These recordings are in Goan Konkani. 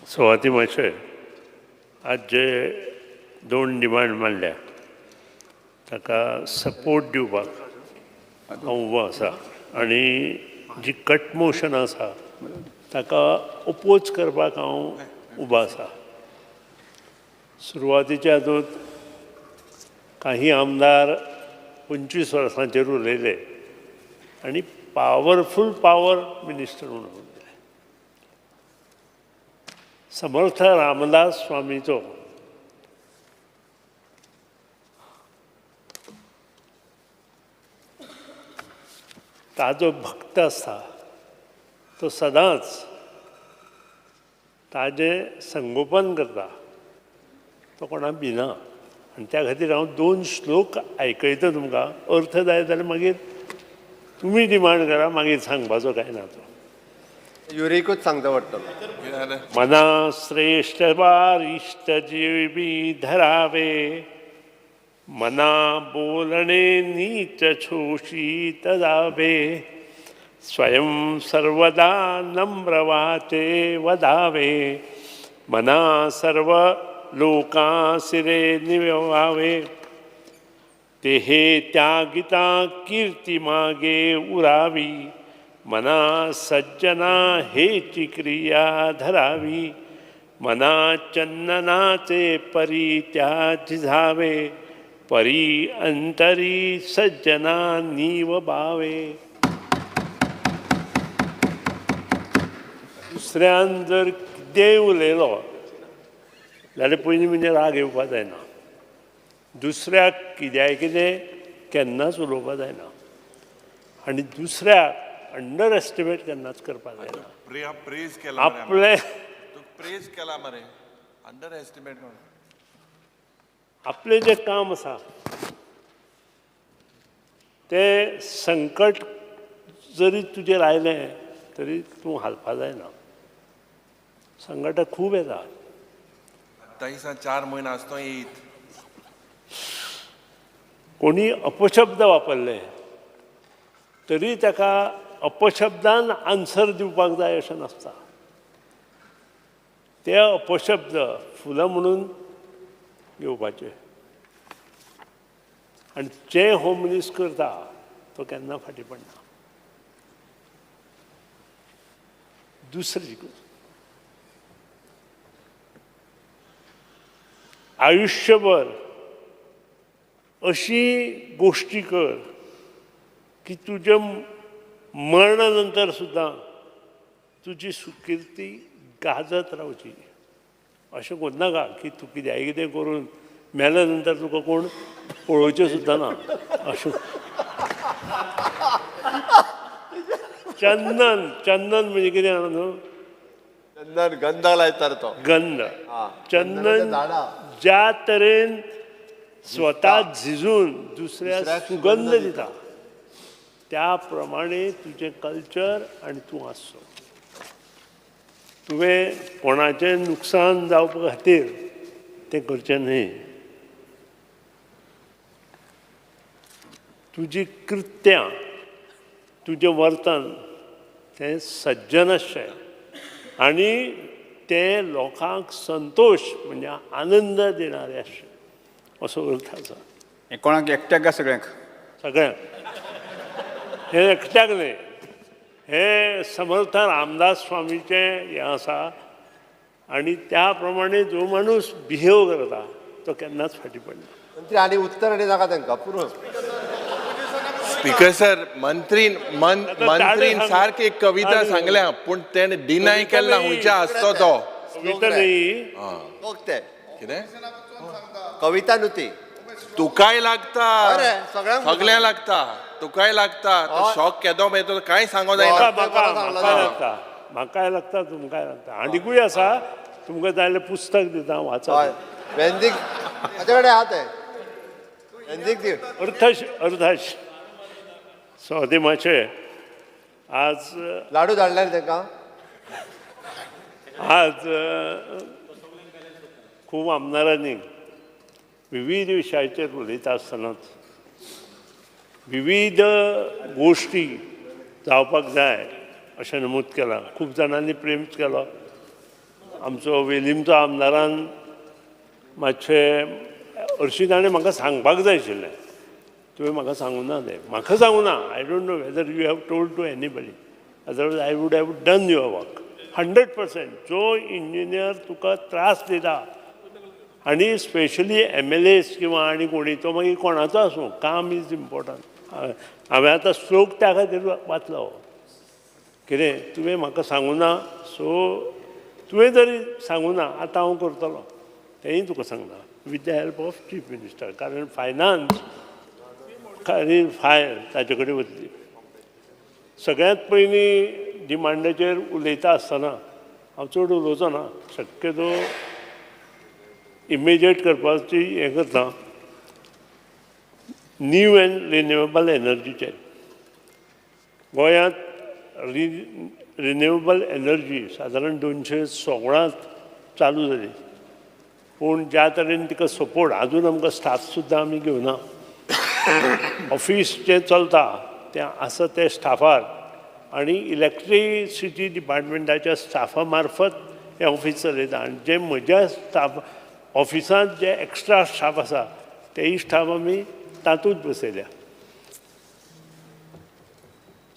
सवाती मातशें आज जे दोन डिमांड मांडल्या ताका सपोर्ट दिवपाक हांव उबो आसा आनी जी कट मोशन आसा ताका ओपोज करपाक हांव उबो आसा. सुरवातीच्या हातूंत काही आमदार 25 वर्सांचेर उलयले आनी पावरफूल पावर मिनिस्टर म्हणून उलयले. समर्थ रामदास स्वामीचो ताजो भक्त आसा तो सदांच ताजें संगोपन करता, तो कोणाक भिना. आनी त्या खातीर हांव 2 श्लोक आयकयता तुमकां, अर्थ जाय जाल्यार मागीर तुमी डिमांड करा, मागीर सांगपाचो कांय ना तो. युरिकूच सांगता पडटलो. मना श्रेष्ठ वारिष्ठ जीवी धरावे, मना बोलणे नीच शोषित जावे, स्वयं सर्वदा नम्र वाचे वदावे, मना सर्व लोकांसिरे निव्हावे, तेहे त्यागिता कीर्ती मागे उरावी, मना सज्जना हेची क्रिया धरावी, मना चंदनाचे परी त्या झिजावे, परी अंतरी सज्जना नीव बावे. दुसऱ्यान जर कितेंय उलयलो जाल्यार पयलीं म्हणजे राग येवपा जायना, दुसऱ्याक कित्याय कितें केन्नाच उलोवपा जायना आनी दुसऱ्याक अंडर एस्टिमेट केन्नाच करपा जायना. प्रेज केला आपले प्रेज केला मरे, अंडर एस्टिमेट आपलें जें काम आसा तें संकट जरी तुजेर आयलें तरी तूं हालपा जायना. संकटां खूब येता. 4 म्हयने आसतो येयत. कोणी अपशब्द वापरले तरी ताका अपशब्दान आन्सर दिवपाक जाय अशें नासता. ते अपशब्द फुलां म्हणून घेवपाचे आनी जे हो मनीस करता तो केन्ना फाटीं पडना. दुसरी आयुष्यभर अशी गोष्टी कर की तुज्या मरणा नंतर सुद्दां तुजी सुकीर्ती गाजत रावची. अशें करूं नाका की तूं कित्याय कितें करून मेल्या नंतर तुका कोण पळोवचें सुद्दां ना. अशें चंदन, चंदन म्हणजे कितें जाणा न्हू? चंदन गंध लायता तो. गंध. चंदन ज्या तरेन स्वता झिजून दुसऱ्या सुगंध दिता त्या प्रमाणे तुजें कल्चर आनी तूं आसचो. तुवें कोणाचें नुकसान जावपा खातीर तें करचें न्हय. तुजी कृत्यां, तुजें वर्तन तें सज्जन आसचें आनी तें लोकांक संतोश म्हणजे आनंद दिणारें आसचें, असो अर्थ आसा. कोणाक एकट्याक काय सगळ्यांक? सगळ्यांक. हें एकट्याक न्हय, हें समर्थ रामदास स्वामीचें हें आसा आनी त्या प्रमाणे जो माणूस बिहेव करता तो केन्नाच फाटीं पडना. मंत्री आनी उत्तर आनी नाका तांकां पुरो. स्पीकर सर, मंत्रीन मंत्रीन सारकी एक कविता सांगल्या पूण तेणें डिनाय केला खंयच्या आसतो तो. कविता न्ही, कितें कविता न्हू ती. तुकाय लागता, सगळ्यांक लागता, तुकाय लागता. तो शॉक केदो मेळतो कांय सांगो जायना. म्हाका लागता, म्हाकाय लागता, तुमकांय लागता. आनीकूय आसा, तुमकां जाय जाल्यार पुस्तक दिता, वाचा. वेंदीक म्हाजे कडेन आहा तें, वेंदीक दी. अर्थाश अर्थाश सौदे मातशें आज लाडू धाडले तांकां. आज खूब आमदारांनी विविध विशयाचेर उलयता आसतनाच विविध गोश्टी जावपाक जाय अशें नमूद केलां. खूब जाणांनी प्रेम केलो. आमचो वेलीमचो आमदारान मातशें हरशीं ताणें म्हाका सांगपाक जाय आशिल्लें. तुवें म्हाका सांगूं ना तें, म्हाका सांगूं ना. I don't know whether you have told to anybody, otherwise I would have done your work 100%. जो इंजिनियर तुका त्रास दिता आनी स्पेशली एमएलएस किंवा आनी कोणी, तो मागीर कोणाचो आसूं, काम is important. हांवें आतां श्लोक त्या खातीर वाचलो. कितें तुवें म्हाका सांगूं ना, सो तुवें जरी सांगूं ना, आतां हांव करतलो तेंय तुका सांगता with the help of chief minister, कारण फायनान्स आनी फायल ताचे कडेन वतली. सगळ्यांत पयलीं डिमांडाचेर उलयता आसतना हांव चड उलोवचो ना, शक्यतो इमिजिएट करपाची हें करता. न्यू एंड रिन्युएबल एनर्जीचेर गोंयांत रिन्युएबल एनर्जी सादारण 216 चालू जाली, पूण ज्या तरेन तिका सपोर्ट आजून आमकां स्टाफ सुद्दां आमी घेवना. ऑफीस जें चलता तें आसा ते स्टाफार आनी इलेक्ट्रिसिटी डिपार्टमेंटाच्या स्टाफा मार्फत हें ऑफीस चलयता, आनी जे म्हज्या स्टाफ ऑफिसांत जे एक्स्ट्रा स्टाफ आसा तेय स्टाफ आमी तातूंत बसयल्या.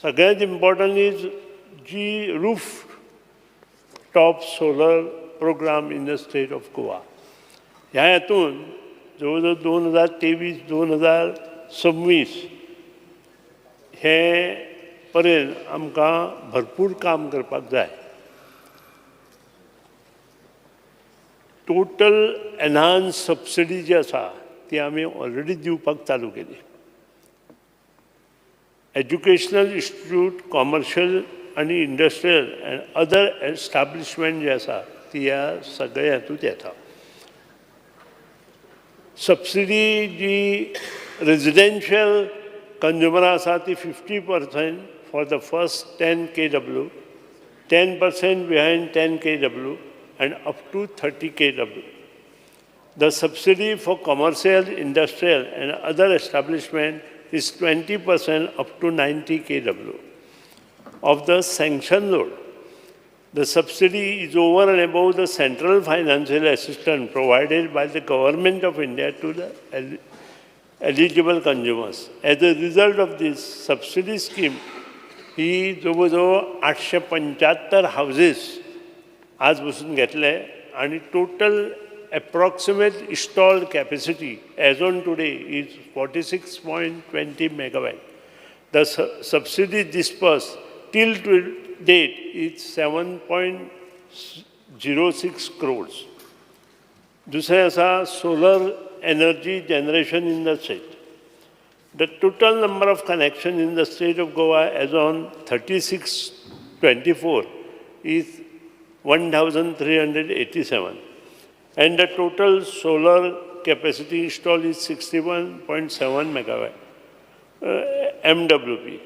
सगळ्यांत इम्पॉर्टंट is जी roof top solar program in the state of Goa. ह्या हातून जवळ जवळ 2023 2026 हे पर्यंत आमकां भरपूर काम करपाक जाय. टोटल एनहान्स सबसिडी जी आसा ती आमी ऑलरेडी दिवपाक चालू केली. एज्युकेशनल इन्स्टिट्यूट, कॉमर्शियल आनी इंडस्ट्रियल एंड अदर एस्टाब्लिशमेंट जे आसा ती ह्या सगळ्या हातूंत येता. सबसिडी जी रेजिडेन्शियल कंज्युमरां आसा ती 50% for the first 10 kW, 10% behind 10 kW and up to 30 kW. The subsidy for commercial, industrial and other establishment is 20% up to 90 kW of the sanction load. The subsidy is over and above the central financial assistance provided by the government of India to the eligible consumers. As a result of this subsidy scheme, ही जवळ जवळ 875 हावजीस आज बसून घेतले आनी total approximate installed capacity as on today is 46.20 megawatt. The subsidy disbursed till to date is 7.06 crores. दुसरें आसा solar energy generation in the state. The total number of connection in the state of Goa as on 36/24 is 1,387, and the total solar capacity installed is 61.7 megawatt MWP.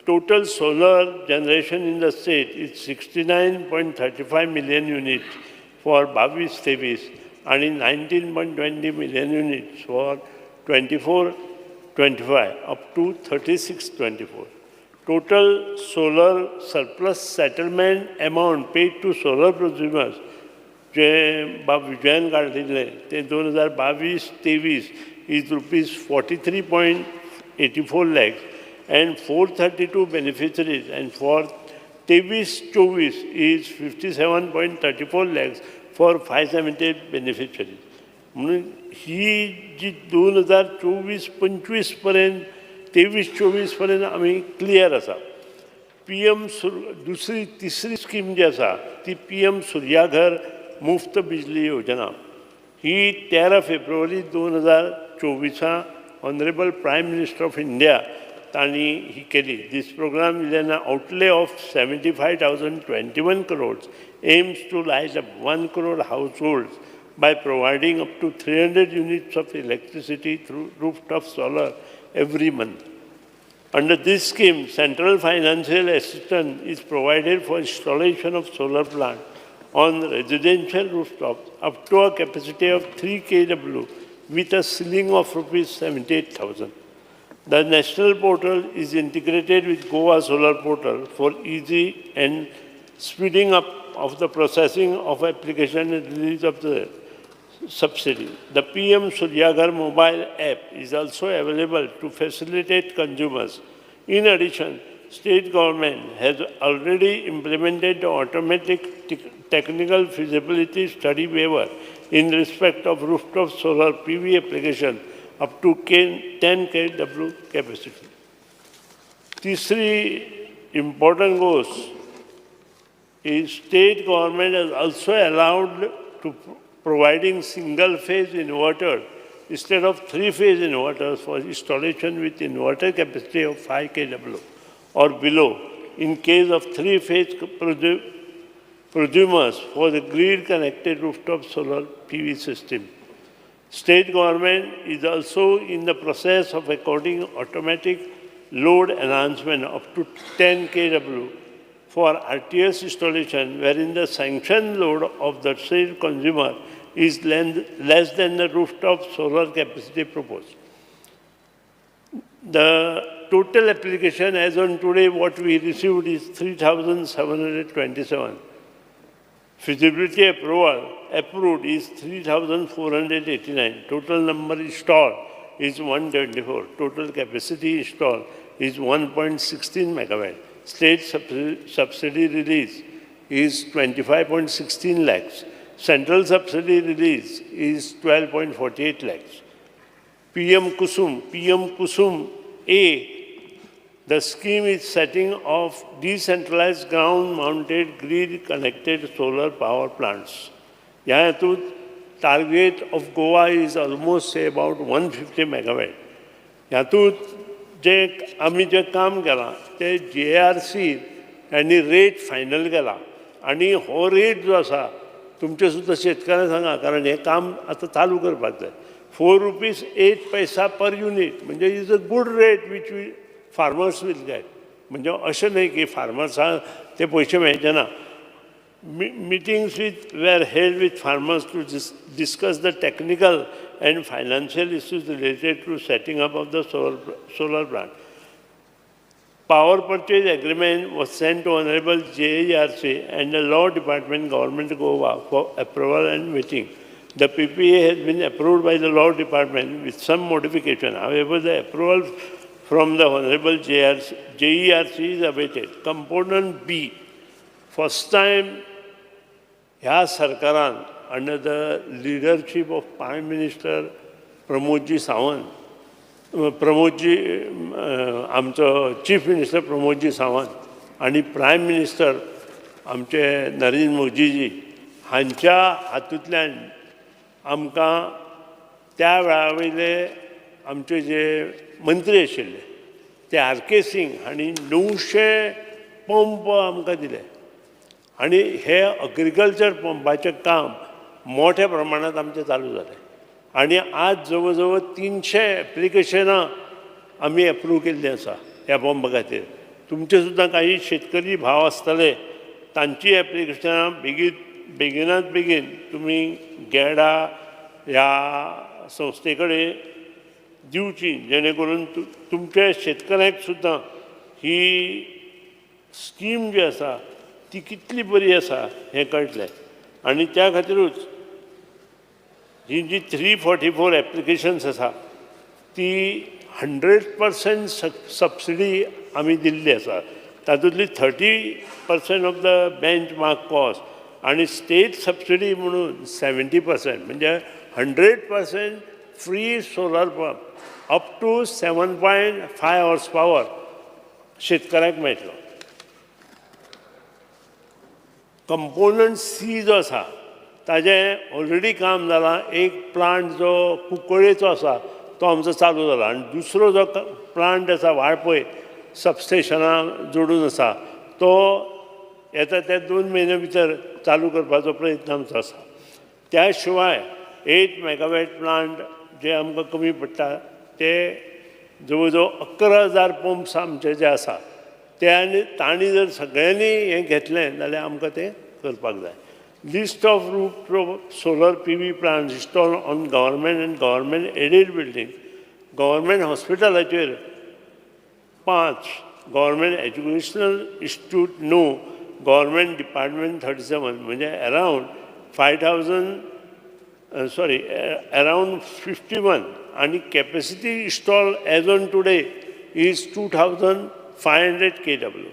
Total solar generation in the state is 69.35 million units for 22-23 and 19.20 million units for 24-25 up to 36-24. Total solar surplus settlement amount paid to solar consumers जे बाब विजयान काडिल्ले ते 2022-23 is rupees 43.84 lakhs and 432 beneficiaries, and for 23-24 is 57.34 lakhs for 578 beneficiaries. म्हणून ही जी 2024-25 पर्यंत 23-24 पर्यंत आमी क्लियर आसा. पी एम दुसरी तिसरी स्कीम जी आसा ती पी एम सूर्याघर मुफ्त बिजली योजना. ही 13 फेब्रुवारी 2024 honourable prime minister of India तांणी ही केली. This program is an outlay of 75,021 crores, aims to light up 1 crore households by providing up to 300 units of electricity through rooftop solar every month. Under this scheme, central financial assistance is provided for installation of solar plant on residential rooftops up to a capacity of 3 kW with a ceiling of rupees 78,000. The national portal is integrated with Goa Solar Portal for easy and speeding up of the processing of application and release of the subsidy. The PM Suryaghar mobile app is also available to facilitate consumers. In addition, state government has already implemented the automatic technical feasibility study waiver in respect of rooftop solar PV application up to 10 kW capacity. तिसरी important गोश्ट is state government has also allowed to providing single phase inverter instead of three phase inverters for installation with inverter capacity of 5 kW or below in case of three phase prosumers for the grid connected rooftop solar PV system. State government is also in the process of according automatic load enhancement up to 10 kW for RTS installation wherein the sanctioned load of the state consumer is less than the rooftop solar capacity proposed. The total application as on today what we received is 3,727. Feasibility approval approved is 3,489. Total number installed is 124. Total capacity installed is 1.16 megawatt. State subsidy release is 25.16 lakhs. Central subsidy release is 12.48 lakhs. PM Kusum, PM Kusum A, the scheme is setting of decentralized ground-mounted grid-connected solar power plants. ह्या हेतूंत target of Goa is almost say about 150 megawatt. हातूंत जे आमी जें काम केलां तें जे आर सी आनी रेट फायनल केला आनी हो रेट जो आसा तुमचे सुद्दां शेतकऱ्यांक सांगा, कारण हें काम आतां चालू करपाक जाय. 4 rupees 8 paisa per unit म्हणजे is a good rate which we farmers will get. म्हणजे अशें न्हय की फार्मर्सांक ते पयशे मेळचे ना. Meetings were held with farmers to discuss the technical and financial issues related to setting up of the solar plant. Power purchase agreement was sent to Honorable JERC and the Law Department, Government of Goa for approval and vetting. The PPA has been approved by the Law Department with some modification. However, the approval from the Honorable JERC is awaited. Component B, first time ह्या सरकारान under the leadership of Prime Minister Pramodji Sawant, Pramodji आमचो चीफ मिनिस्टर प्रमोदजी सावंत आनी प्रायम मिनिस्टर आमचे नरेंद्र मोदीजी हांच्या हातूंतल्यान आमकां त्या वेळा वयले आमचे जे मंत्री आशिल्ले ते आर के सिंग हांणी 900 पंप आमकां दिले आनी हे अग्रिकल्चर पंपाचें काम मोठ्या प्रमाणांत आमचें चालू जालें आनी आज जवळ जवळ 300 एप्लिकेशनां आमी एप्रूव केल्लीं आसा ह्या पंपा खातीर. तुमचे सुद्दां काही शेतकरी भाव आसतले तांची एप्लिकेशनां बेगिनात बेगीन तुमी गेडा ह्या संस्थे कडेन दिवची, जेणे करून तुमच्या शेतकऱ्यांक सुद्दां ही स्कीम जी आसा ती कितली बरी आसा हें कळटलें. आनी त्या खातीरूच ही जी 344 एप्लिकेशन्स आसा ती 100% सबसिडी आमी दिल्ली आसा. तातूंतली 30% of the benchmark cost आनी स्टेट सबसिडी म्हणून 70% म्हणजे 100% free solar pump up to 7.5 horse power शेतकऱ्यांक मेळटलो. कंपोनंट सी जो आसा ताजें ऑलरेडी काम जालां. एक प्लांट जो कुंकळ्ळेचो आसा तो आमचो चालू जाला आनी दुसरो जो प्लांट आसा वाळपय सबस्टेशना जोडून आसा तो येता त्या 2 म्हयन्या भितर चालू करपाचो प्रयत्न आमचो आसा. त्या शिवाय 8 मेगावॅट प्लांट जे आमकां कमी पडटा ते जवळ जवळ 11,000 पंप्स आमचे जे आसा ते आनी तांणी जर सगळ्यांनी हें घेतलें जाल्यार आमकां तें करपाक जाय. List of roof solar PV plant install on government and government aided building, government हॉस्पिटलाचेर 5, government educational institute 9, government department 37, म्हणजे around 5,000, sorry, around 51, आणि capacity install as on today is 2,500 kW.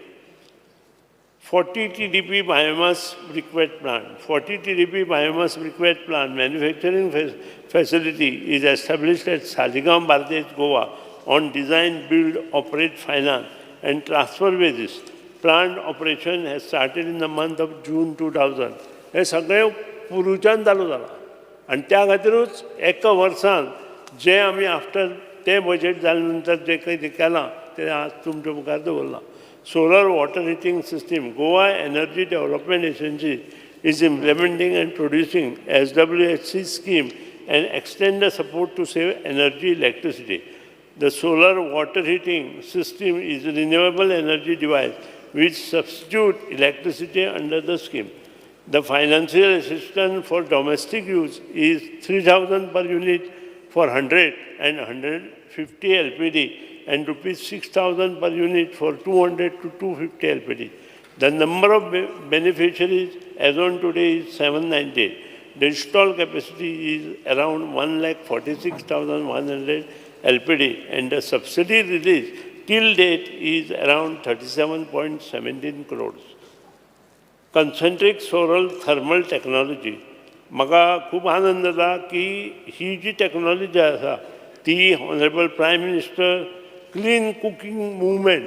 40 TDP biomass briquette plant. 40 TDP biomass briquette plant manufacturing facility is established at Saligao, Bardez, Goa on design, build, operate, finance and transfer basis. Plant operation has started in the month of June 2000. हे सगळें पुरूच्यान चालू जाला आनी त्या खातीरूच एका वर्सान जे आमी आफ्टर तें बजेट जाले नंतर जें कितें केलां तें आज तुमच्या मुखार दवरलां. Solar water heating system. Goa Energy Development Agency is implementing and producing SWHC scheme and extend the support to save energy electricity. The solar water heating system is a renewable energy device which substitute electricity under the scheme. The financial assistance for domestic use is 3,000 per unit for 100 and 150 LPD and rupees 6,000 per unit for 200 to 250 LPD. The number of beneficiaries as on today is 790. The installed capacity is around 1,46,100 LPD and the subsidy released till date is around 37.17 crores. Concentric solar thermal technology. म्हाका खूब आनंद जाता की ही जी टॅक्नॉलॉजी आसा ती Honourable Prime Minister clean cooking movement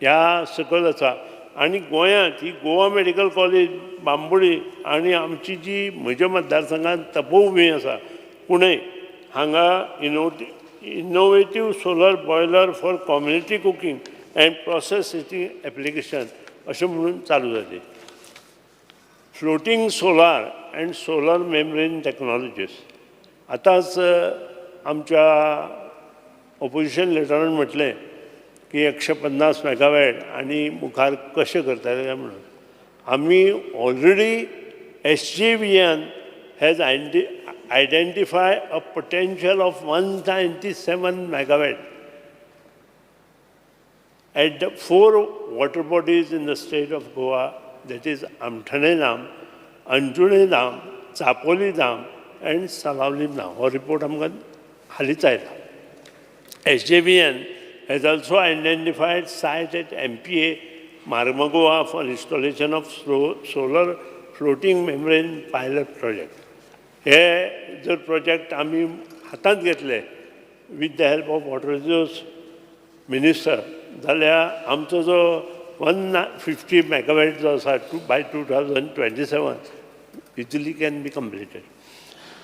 ह्या सकयल आसा आनी गोंयांत ही गोवा मेडिकल कॉलेज बांबोळी आनी आमची जी म्हज्या मतदारसंघात तपोभूंय आसा पुणे, हांगा innovative solar boiler for community cooking and process heating application अशें म्हणून चालू जाली. Floating solar and solar membrane technologies. आतांच आमच्या ऑपोजिशन लिडरान म्हटलें की 150 मेगावॅट आनी मुखार कशें करतले काय म्हणून. आमी already SJVN has identify a potential of 197 megawatt at the four water bodies in the state of Goa, that is Amthane Dam, Anjunem Dam, Chapoli Dam and Salaulim Dam. हो रिपोर्ट आमकां हालींच आयला. SJVN has also identified site at MPA Marmagoa for installation of solar floating membrane pilot project. हे जर प्रोजेक्ट आमी हातांत घेतले with the help of water resource minister जाल्यार आमचो जो 150 मेगावॅट जो आसा to by 2027 easily can be completed.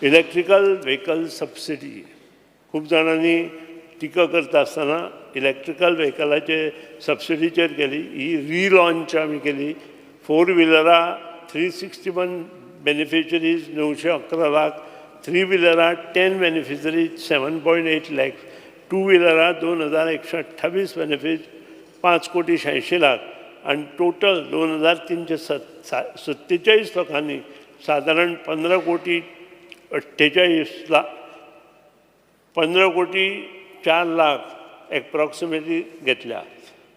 Electrical vehicle subsidy. खूब जाणांनी टिका करता आसतना इलेक्ट्रिकल व्हेकलाचे सबसिडीचेर केली. ही रिलॉन्च आमी केली. फोर व्हिलरां 361 बेनिफिशरीज, 911 लाख. थ्री व्हिलरां 10 beneficiaries, 7.8 lakh. To व्हिलरां 2128 benefit, 5 कोटी 86 लाख आनी टोटल 2347 लोकांनी सादारण 15 कोटी 48 लाख, 15 कोटी 4 लाख एप्रॉक्सिमेटली घेतल्या.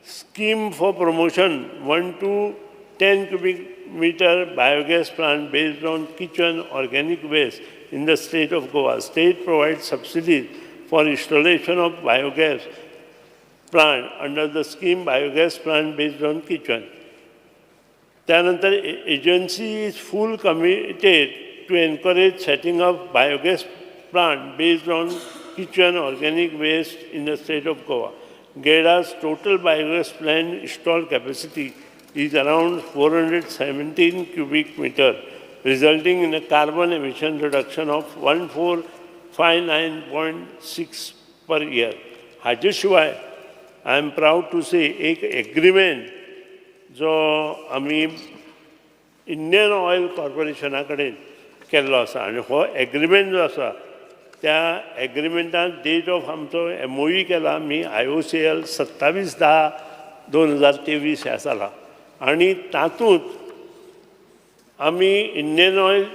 Scheme for promotion 1 to 10 cubic meter biogas plant based on kitchen organic waste in the state of Goa. State provides subsidies for installation of biogas plant under the scheme biogas plant based on kitchen. त्यानंतर agency is full committed to encourage setting up biogas plant based on kitchen organic waste in the state of Goa. GEDA's total biogas plant installed capacity is around 417 cubic meter, resulting in a carbon emission reduction of 1459.6 per year. हाजे शिवाय I am proud to say एक एग्रीमेंट जो आमी इंडियन ऑयल कॉर्पोरेशना कडेन केल्लो आसा आनी हो एग्रीमेंट जो आसा त्या एग्रीमेंटान डेट ऑफ आमचो एमओयू केला आमी आयओसीएल 27/10/2023 ह्या साला आनी तातूंत आमी Indian Oil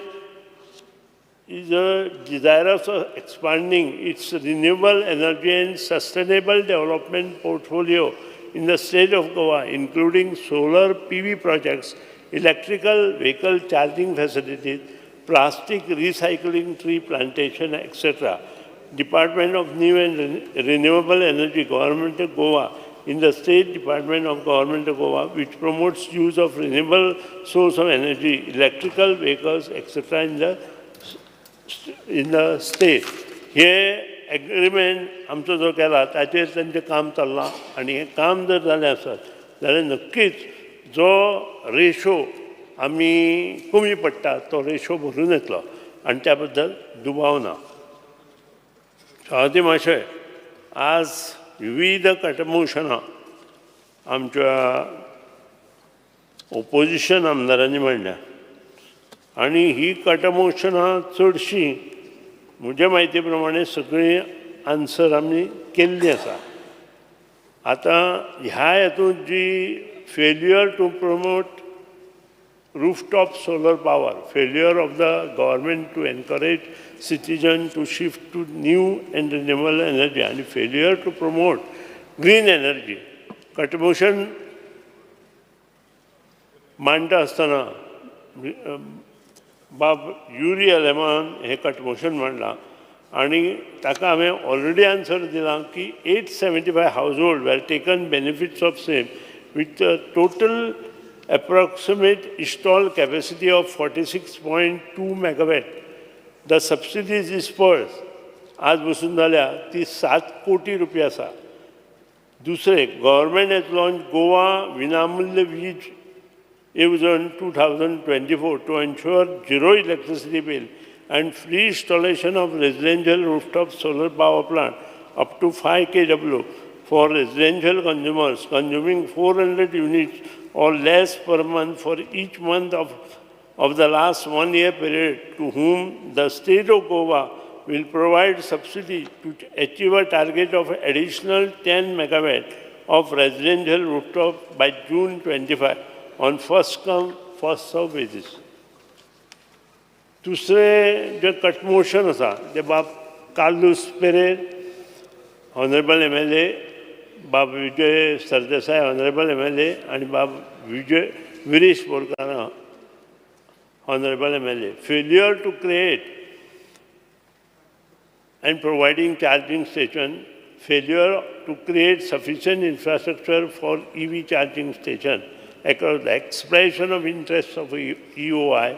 is a desirous of expanding its renewable energy and sustainable development portfolio in the state of Goa, including solar PV projects. electrical vehicle charging facilities, plastic recycling, tree plantation, etcetera. Department of New and Renewable Energy, Government of Goa, in the State Department of Government of Goa, which promotes use of renewable source of energy, electrical vehicles, etc. in the state. हे एग्रीमेंट आमचो जो केला ताचेर तांचें काम चल्लां आनी हें काम जर जालें आसत जाल्यार नक्कीच जो रेशो आमी कमी पडटा तो रेशो भरून येतलो आनी त्या बद्दल दुबाव ना. सभापती महाशय, आज विविध कटमोशनां आमच्या ओपोजिशन आमदारांनी मांडल्या आनी ही कटमोशनां चडशीं म्हज्या म्हायती प्रमाणे सगळीं आन्सर आमी केल्लीं आसा. आतां ह्या हातूंत जी failure to promote rooftop solar power, failure of the government to encourage citizen to shift to new and renewable energy, and failure to promote green energy. Cut motion मांडटा आसतना बाब युरी आलेमान हें कटमोशन मांडलां आनी ताका हांवें ऑलरेडी आन्सर दिलां की 875 household were taken benefits of same with total approximate installed capacity of 46.2 megawatt. The subsidies disbursed आज बसून जाल्या ती 7 कोटी रुपया आसा. दुसरें, गव्हर्मेंट हॅज लॉन्च गोवा विनामूल्य वीज येवजण 2024 to ensure zero electricity bill and free installation of residential rooftop solar power plant up to 5 kW for residential consumers consuming 400 units or less per month for each month of the last one year period, to whom the state of Goa will provide subsidy to achieve a target of additional 10 megawatt of residential rooftop by June 25 on first come, first serve basis. दुसरें जे कटमोशन आसा ते बाब कार्लूस पेरेर ऑनरेबल एमएलए, बाब विजय सरदेसाय ऑनरेबल एमएलए आनी बाब Vijay Viresh Borkar honourable MLA. Failure to create and providing charging station, failure to create sufficient infrastructure for EV charging station across the expression of interest of EOI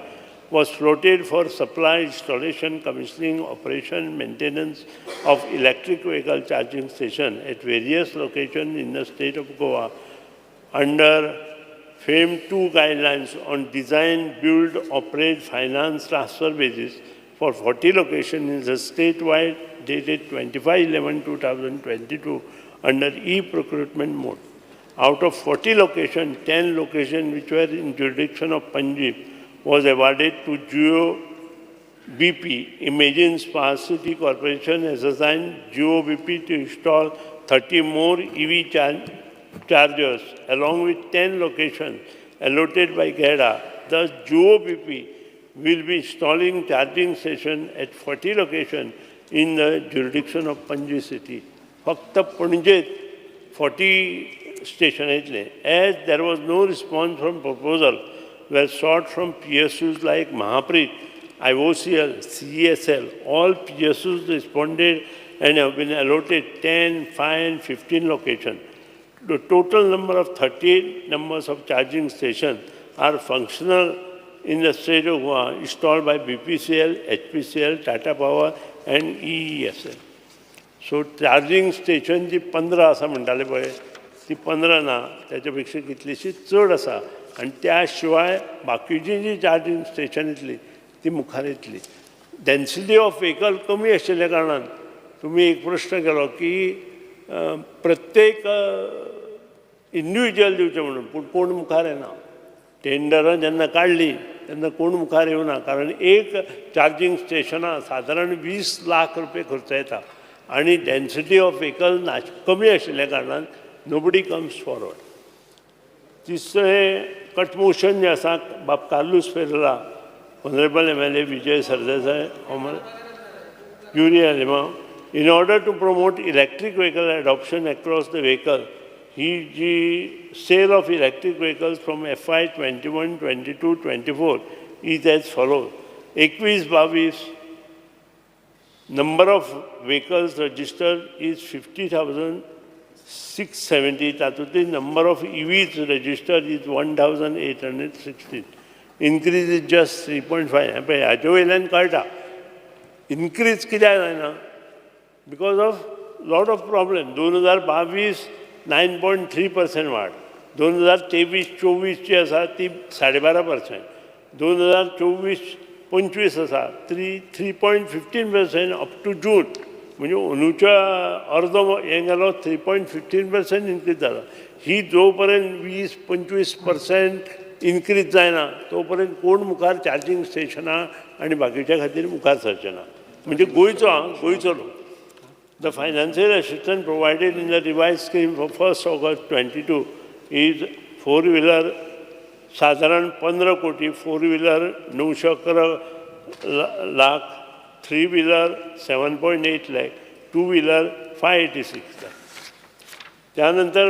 was floated for supply, installation, commissioning, operation, maintenance of electric vehicle charging station at various locations in the state of Goa under FAME 2 guidelines on design, build, operate, finance, transfer basis for 40 locations in the statewide dated 25/11/2022 under e-procurement mode. Out of 40 locations, 10 locations which were in jurisdiction of Panjim was awarded to Jio BP. Imagine Smart City Corporation has assigned Jio BP to install 30 more EV chargers along with 10 locations allotted by GEDA. Thus, Jio BP will be installing charging station at 40 locations in the jurisdiction of Panjim city. फक्त पणजेत 40 station येतले. As there was no response from proposal were sought from PSUs like Mahapreet, IOCL, CESL, all PSUs responded and have been allotted 10, 5 and 15 locations. The total number of 38 numbers of charging stations are functional in the state of Goa, installed by BPCL, HPCL, Tata Power and EESL. So charging station जी 15 आसा म्हणटाले पळय, ती 15 ना, त्याच्या पेक्षा कितलीशी चड आसा आनी त्या शिवाय बाकीची जी चार्जींग स्टेशन येतली ती मुखार येतली. डेन्सिटी ऑफ व्हेकल कमी आशिल्ल्या कारणान तुमी एक प्रश्न केलो की प्रत्येक इंडिविज्युअल दिवचें म्हणून, पूण कोण मुखार येना. टेंडरां जेन्ना काडली तेन्ना कोण मुखार येवना, कारण एक चार्जींग स्टेशनां सादारण 20 लाख रुपये खर्च येता आनी डेन्सिटी ऑफ व्हेकल ना कमी आशिल्ल्या कारणान नोबडी कम्स फॉरवर्ड. तिसरें कटमोशन जें आसा, बाब Carlos Pereira honourable MLA, Vijay Sardesai, Yuri Alemao, in order to promote electric vehicle adoption across the vehicle, He ji sale of electric vehicles from FY 21 22 24 is as follow. 21 22 number of vehicles registered is 50,670. तातूंतली number of EVs registered is 1,816. Increase is just 3.5. पळय हाजे वयल्यान कळटा इनक्रीज कित्याक जायना, because of lot of problem. 2022 9.3% वाड, 2023-24 जी आसा ती 12.5%, 2024-25 आसा 3.15% up to June. म्हणजे अंदूच्या अर्दो हें गेलो, 3.15% इनक्रीज जाला. ही जो पर्यंत 20-25% इनक्रीज जायना तो पर्यंत कोण मुखार चार्जींग स्टेशनां आनी बाकीच्या खातीर मुखार सरचे ना. म्हणजे गोंयचो, आं, गोंयचो लोक. The financial assistance provided in the revised scheme for 1st August 22 is four wheeler साधारण 15 कोटी, four wheeler 911 lakh, three wheeler 7.8 lakh, two wheeler 586 lakh. त्यानंतर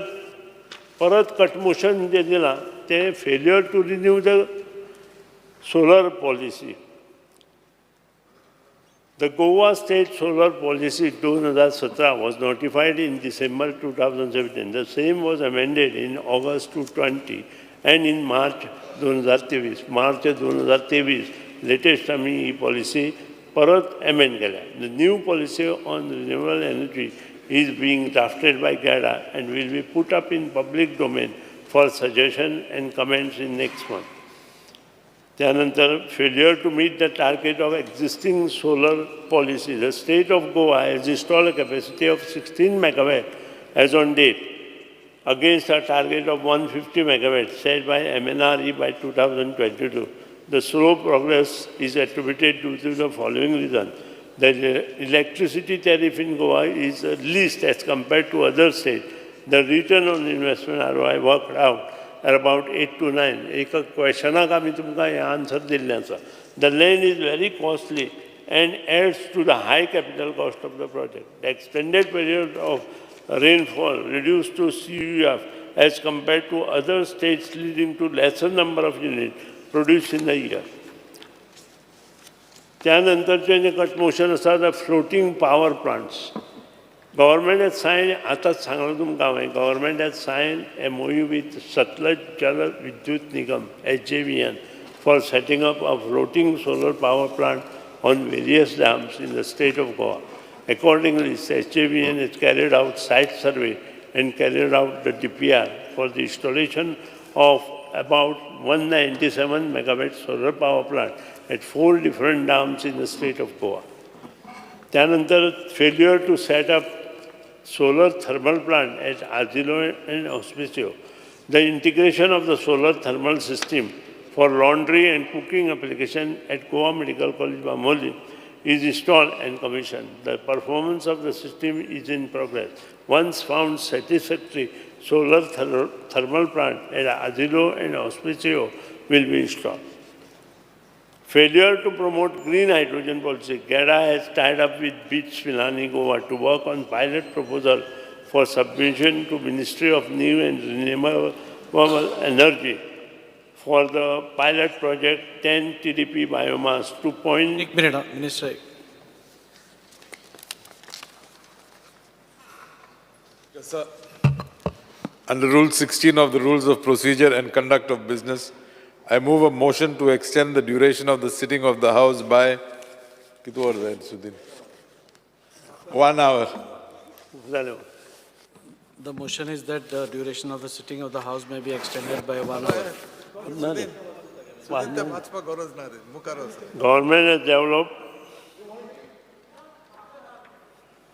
परत कटमोशन जें दिलां तें failure to renew the solar policy. The Goa State Solar Policy 2017 was notified in December 2017. The same was amended in August 2020 and in March 2023. March 2023 latest आमी ही पॉलिसी परत amend केल्या. The new policy on renewable energy is being drafted by GEDA and will be put up in public domain for suggestion and comments in next month. त्यानंतर failure to meet the target of existing solar policy. The state of Goa has installed a capacity of 16 megawatt as on date against a target of 150 megawatt set by MNRE by 2022. The slow progress is attributed due to the following reason. The electricity tariff in Goa is least as compared to other states. The return on investment ROI worked out at about 8 to 9. एका क्वेश्चनाक आमी तुमकां हें आन्सर दिल्लें आसा. The land is very costly and adds to the high capital cost of the project. The extended period of rainfall reduced to CUF as compared to other states, leading to lesser number of units produced in the year. त्यानंतरचें जें कट मोशन आसा, the floating power plants. Government has sign, आतांच सांगलां तुमकां हांवें, government has sign MOU with Satluj Jal Vidyut Nigam, SJVN, for setting up a floating solar power plant on various dams in the state of Goa. Accordingly, SJVN has carried out site survey and carried out the DPR for the installation of about 197 megawatt solar power plant at four different dams in the state of Goa. त्यानंतर failure to set up solar thermal plant at Azilo and Hospicio. The integration of the solar thermal system for laundry and cooking application at Goa Medical College, Bambolim is installed and commissioned. The performance of the system is in progress. Once found satisfactory, solar thermal plant at Azilo and Hospicio will be installed. Failure to promote green hydrogen policy. GEDA has tied up with BITS Pilani Goa to work on pilot proposal for submission to Ministry of New and Renewable Energy for the pilot project 10 TDP biomass 2. Point एक मिनिट हा, minister. Yes, sir. Under Rule 16 of the Rules of Procedure and Conduct of Business, I move a motion to extend the duration of the sitting of the House by, किती वर जाईल, Sudin? 1 hour. जालें. The motion is that the duration of the sitting of the House may be extended by one hour. वाचपाक गरज ना रे, मुखार वच. Government has developed,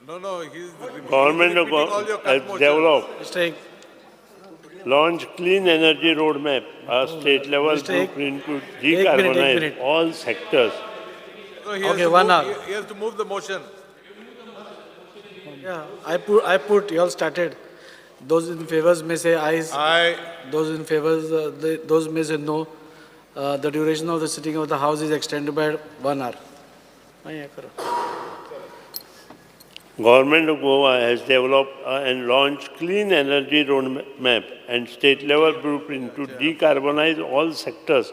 No, he's government repeating all your cut has motions. developed, Mr. Ek, launch clean energy roadmap, a state level Mr. Ek, blueprint to एक minute, एक decarbonize minute. all sectors. No, he has Okay, to one move- hour. He has to move the motion. Yeah, I put, you all started. Those in favors may say ayes, Aye. Those in favors, those may say no. The duration of the sitting of the House is extended by one hour. हा, हे करा. Government of Goa has developed and launched clean energy roadmap and state level blueprint to decarbonize all sectors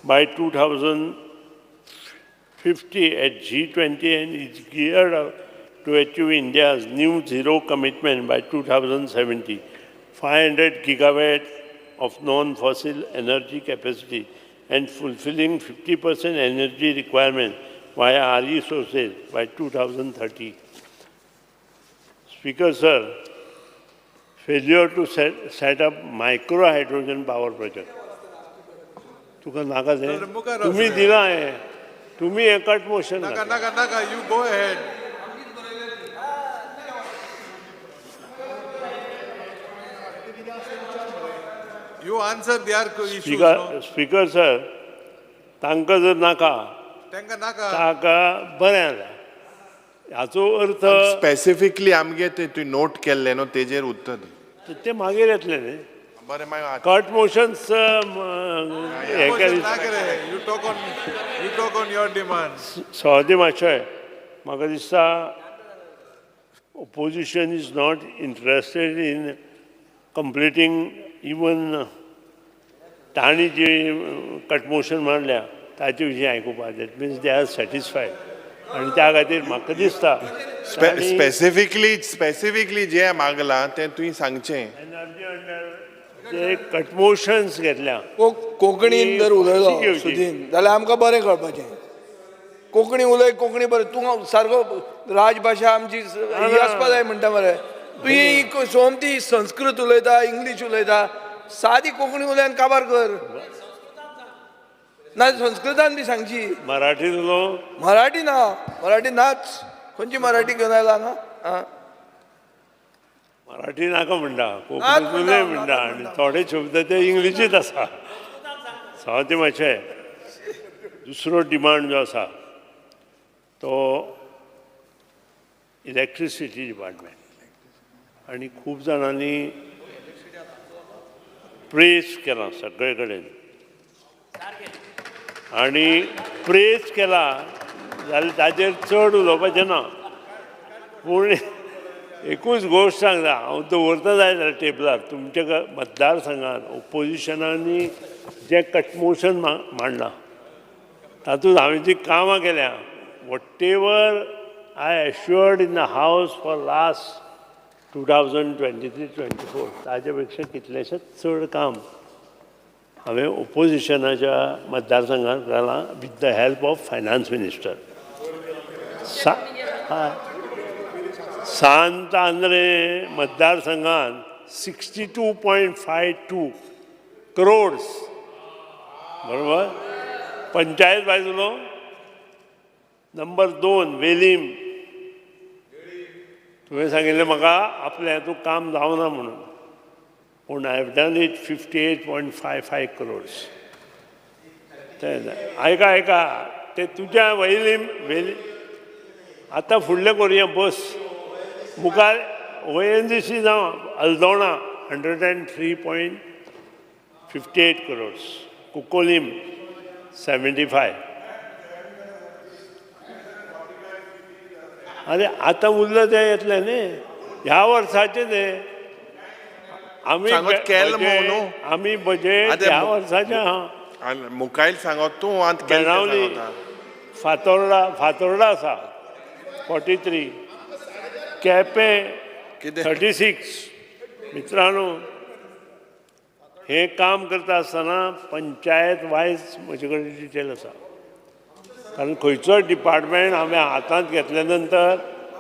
by 2050 at G20 and is geared up to achieve India's new zero commitment by 2070, 500 gigawatt of non-fossil energy capacity and fulfilling 50% energy requirement via RE sources by 2030. Speaker, sir, failure to set up micro hydrogen power project. तुका नाका ते मुखार तुम्ही वच रे. दिला हे तुम्ही एकट मोशन नाका नाका नाका, you go ahead. You answer their issues. Speaker speaker sir, तांकां जर नाका तांकां नाका. ताका बरें जाता हाचो अर्थ. स्पेसिफिकली आमगे ते तुवें नोट केल्ले न्हू, तेजेर उत्तर दी. ते मागीर येतले न्ही. बरें, मागीर. कट मोशन्स हे Motion नाका रे. You talk on your demand. Sahadev मातशें, म्हाका दिसता opposition is not interested in completing even तांणी जी कटमोशन मांडल्या ताचे विशीं आयकुपाक. That means they are satisfied आनी त्या खातीर म्हाका दिसता तांणी स्पेसिफिकली जे मागलां तें तुवें सांगचें. एनर्जी अंडर जे कटमोशन्स घेतल्या कोंकणीन जर उलयलो फाशी घेवची. सुदीन जाल्यार आमकां बरें कळपाचें. कोंकणी उलय, कोंकणी बरें. तूं सारको राजभाशा आमची ही आसपा जाय म्हणटा मरे तूं. ही सोमती संस्कृत उलयता, इंग्लीश उलयता. सादी कोंकणी उलय आनी काबार कर. ना, संस्कृतान बी सांगची. मराठीत उलोवं? मराठी ना, मराठी नाच. खंयची मराठी घेवन आयला हांगा आं? मराठी नाका म्हणटा. नाच कोंकणीत म्हणटा, उलय म्हणटा. नाच आनी म्हणटा. थोडे शब्द ते इंग्लिशीत आसा. सावते मातशें, दुसरो डिमांड जो आसा तो इलेक्ट्रिसिटी डिपार्टमेंट. आनी खूब जाणांनी प्रेस केला सगळे कडेन आनी प्रेस केला जाल्यार ताजेर चड उलोवपाचें ना, पूण एकूच गोश्ट सांगता हांव, दवरता जाय जाल्यार टेबलार. तुमच्या मतदारसंघात ओपोजिशनांनी जें कटमोशन मांडलां तातूंत हांवें जीं कामां केल्या, whatever I assured in the house for last 2023-24, ताजे पेक्षा कितलेशेच चड काम हांवें ओपोजिशनाच्या मतदारसंघात केलां with the help of finance minister. सा हय. सांत आंद्रे मतदारसंघात 62.52 crores, बरोबर? पंचायत बाजूलो नंबर 2 वेलीम. तुवें सांगिल्लें म्हाका आपलें हातूंत काम जावना म्हणून, पूण I have done it, 58.55 crores. ते आयका, आयका, ते तुज्या वयलीम वेली. आतां फुडलें करुया बस. मुखार ओएनजीसी जावं अल्दोणा 103.58 crores, Cuncolim 75. अरे, आतां उरलें तें येतलें न्ही ह्या वर्साचें न्ही आमी सांगत केलें बजेट- न्हू. आमी बजेट आतां ह्या वर्साचें आहा. आनी मुखायल सांगत तूं आतां केलें तें बेणावली, सांगता. फातोर्डा, फातोर्डा आसा 43, केपें कितें? 36. मित्रांनो, हें काम करता आसतना पंचायत वायज म्हजे कडेन डिटेल आसा, कारण खंयचोय डिपार्टमेंट हांवें हातांत घेतल्या नंतर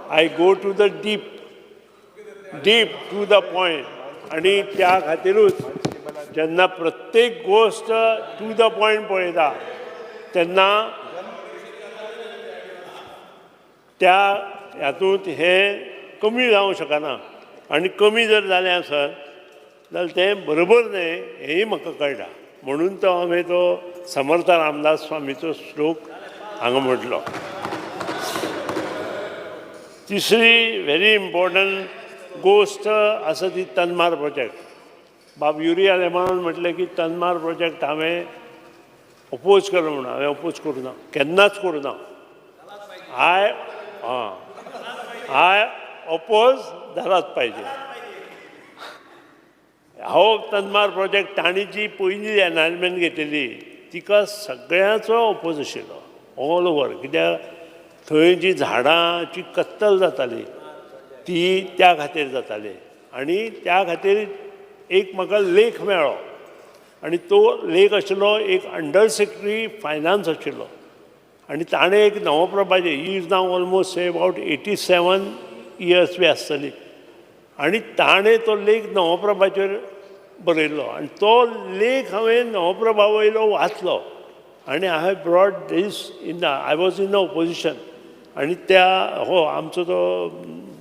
I go to the deep, deep to the point. आनी त्या खातीरूच जेन्ना प्रत्येक गोश्ट टू the point पळयता तेन्ना त्या हातूंत हें कमी जावंक शकना. आनी कमी जर जालें आसत जाल्यार तें बरोबर न्हय हेंय म्हाका कळटा. म्हणून तो हांवें तो समर्थ रामदास स्वामीचो श्लोक हांगा म्हटलो. तिसरी व्हेरी इम्पॉर्टंट गोश्ट आसा ती तन्मार प्रोजेक्ट. बाब युरी आलेमांवान म्हटलें की तन्मार प्रोजेक्ट हांवें ओपोज केलो म्हणून. हांवें ओपोज करूं ना, केन्नाच करूं ना. I आं हा अपोज जालाच पाहिजे. हो तन्मार प्रोजेक्ट तांणी जी पयली एनायमेंट घेतिल्ली तिका सगळ्यांचो अपोज आशिल्लो ऑल ओवर, कित्याक थंय जी झाडांची कत्तल जाताली ती त्या खातीर जाताली. आनी त्या खातीर एक म्हाका लेख मेळ्ळो आनी तो लेख आशिल्लो एक अंडर सेक्रेटरी फायनान्स आशिल्लो आनी ताणें एक नवप्रभाचे, he is now almost about 87 years बी आसतली, आनी ताणें तो लेख नवप्रभाचेर बरयल्लो आनी तो लेख हांवें नवप्रभा वयलो वाचलो आनी I have brought this in the, I was in the opposition. आनी त्या हो आमचो तो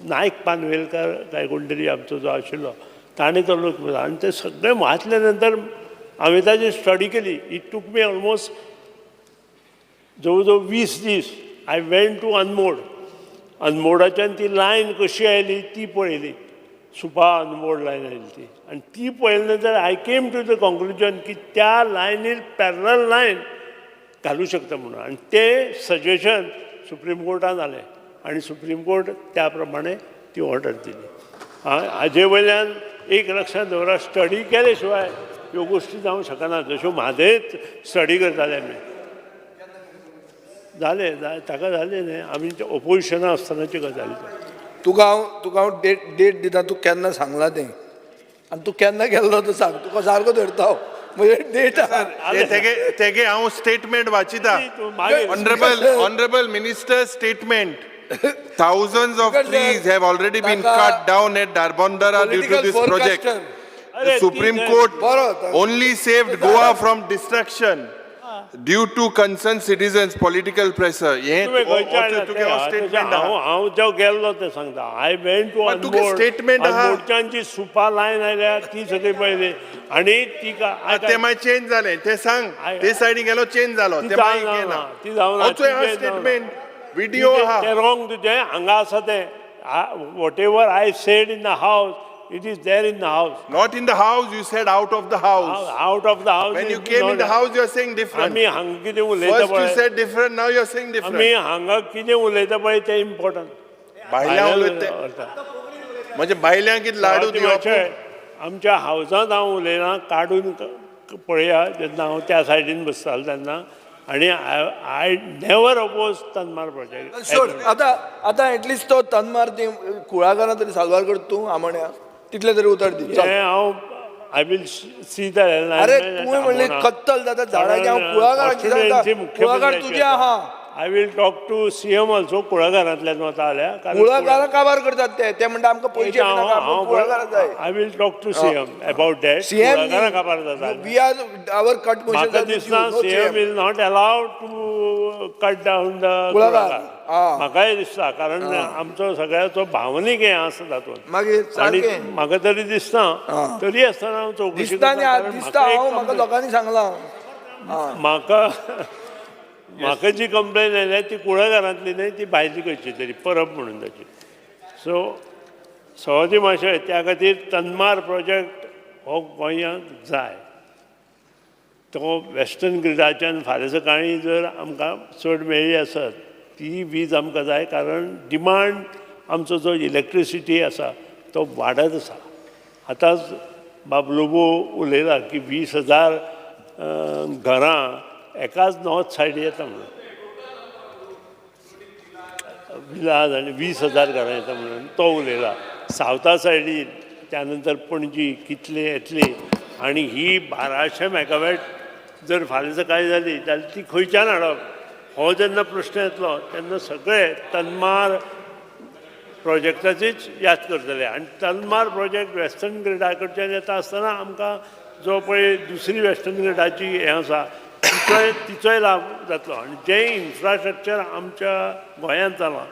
नायक पानवेलकार काय कोण तरी आमचो जो आशिल्लो ताणें तो लेख बरयलो आनी ते सगळें वाचल्या नंतर हांवें ताजी स्टडी केली. It took me almost जवळ जवळ 20 दीस. I went to Anmod, अनमोडाच्यान ती लायन कशी आयली ती पळयली, सुपा अनमोड लायन आयली ती, आनी ती पळयले नंतर I came to the conclusion की त्या लायनीर पॅरल लायन घालूं शकता म्हणून. आनी तें सजेशन सुप्रीम कोर्टान आलें आनी सुप्रीम कोर्ट त्या प्रमाणे ती ऑर्डर दिली. हाजे वयल्यान एक लक्षांत दवरा, स्टडी केले शिवाय ह्यो गोश्टी जावंक शकना. जश्यो म्हादयच स्टडी करताले आमी, जालें ताका जालें न्ही, आमी ओपोजिशना आसतनाची गजाली. तुका हांव डेट दिता, तूं केन्ना सांगलां तें आनी तूं केन्ना गेल्लो तो सांग, तुका सारको धरता हांव म्हणजे डेट आहा. तेगे हांव statement वाचिता. Honourable minister statement, thousands of trees have already been cut down at Dharbandora due to this project. The Supreme Court only saved Goa from destruction due to concerned citizens' political pressure. हे तुगे स्टेटमेंट आहा. हांव जो गेल्लो तें सांगता. I went to तुगे स्टेटमेंट आहा. अनमोडच्यान जी सुपा लायन आयल्या ती सगळी पळयली आनी तिका ते मागीर चेंज जालें ते सांग, ते सायडीन गेलो चेंज जालो ते मागीर गेला. ती जावना स्टेटमेंट व्हिडिओ आहा. तें रॉंग तुजें हांगा आसा तें. Whatever I said in the house, it is there in the house. Not in the house, you said out of the house. Out of the house. When you came in the house, you are saying different. आमी हांगा कितें उलयता First you said different, now you are saying different. आमी हांगा कितें उलयता पळय तें इम्पॉर्टंट. भायल्या उलयता म्हणजे भायल्यांक कितें लाडू दिवप. आमच्या हावजांत हांव उलयना, काडून पळया जेन्ना हांव त्या सायडीन बसतालो तेन्ना. आनी I never oppose Tanmar project. सोड आतां, आतां एटलिस्ट तो तन्मार ती कुळागरां तरी साल्वार करता तूं आमोण्या, तितले तरी उतर दी. हांव I will see the. अरे तुवें म्हणलें कत्तल जाता झाडांची, हांव कुळागरांची सांगता, कुळागर तुजें आहा. I will talk to CM also. कुळागरांतल्यान वता जाल्यार कुळागरां काबार करतात ते, ते म्हणटा आमकां पयशे नाका, कुळागरां जाय. I will talk to CM about that. कुळागरां काबार जाता. We are our cut motion. म्हाका दिसना CM will not allow to cut down the कुळागर. म्हाकाय दिसता, कारण आमचो सगळ्याचो भावनीक हें आसा तातूंत. मागीर आनी म्हाका तरी दिसना, तरी आसतना हांव चवकशी दिसता दिसता. हांव म्हाका लोकांनी सांगलां. म्हाका म्हाका जी कंप्लेन आयल्या ती कुळागरांतली न्हय, ती भायली खंयची तरी परब म्हणून ताची. सो सवाजी माशय त्या खातीर तन्मार प्रोजेक्ट हो गोंयांक जाय. तो वेस्टर्न ग्रिडाच्यान फाल्यां सकाळीं जर आमकां चड मेळ्ळी आसत ती वीज आमकां जाय, कारण डिमांड आमचो जो इलेक्ट्रिसिटी आसा तो वाडत आसा. आतांच बाब लोबो उलयला की 20,000 घरां एकाच नॉर्थ सायड येता म्हणून, विलाज आनी 20,000 घरां येता म्हणून तो उलयला. सावथा सायडीन त्या नंतर पणजी कितले येतली, आनी ही 1200 मेगावॅट जर फाल्यां सकाळीं जाली जाल्यार ती खंयच्यान हाडप हो जेन्ना प्रश्न येतलो तेन्ना सगळे तन्मार प्रोजेक्टाचीच याद करतले. आनी तन्मार प्रोजेक्ट वेस्टर्न ग्रिडा कडच्यान येता आसतना आमकां जो पळय दुसरी वेस्टर्न ग्रिडाची हें आसा तिचोय लाभ जातलो. आनी जें इन्फ्रास्ट्रक्चर आमच्या गोंयांत जालां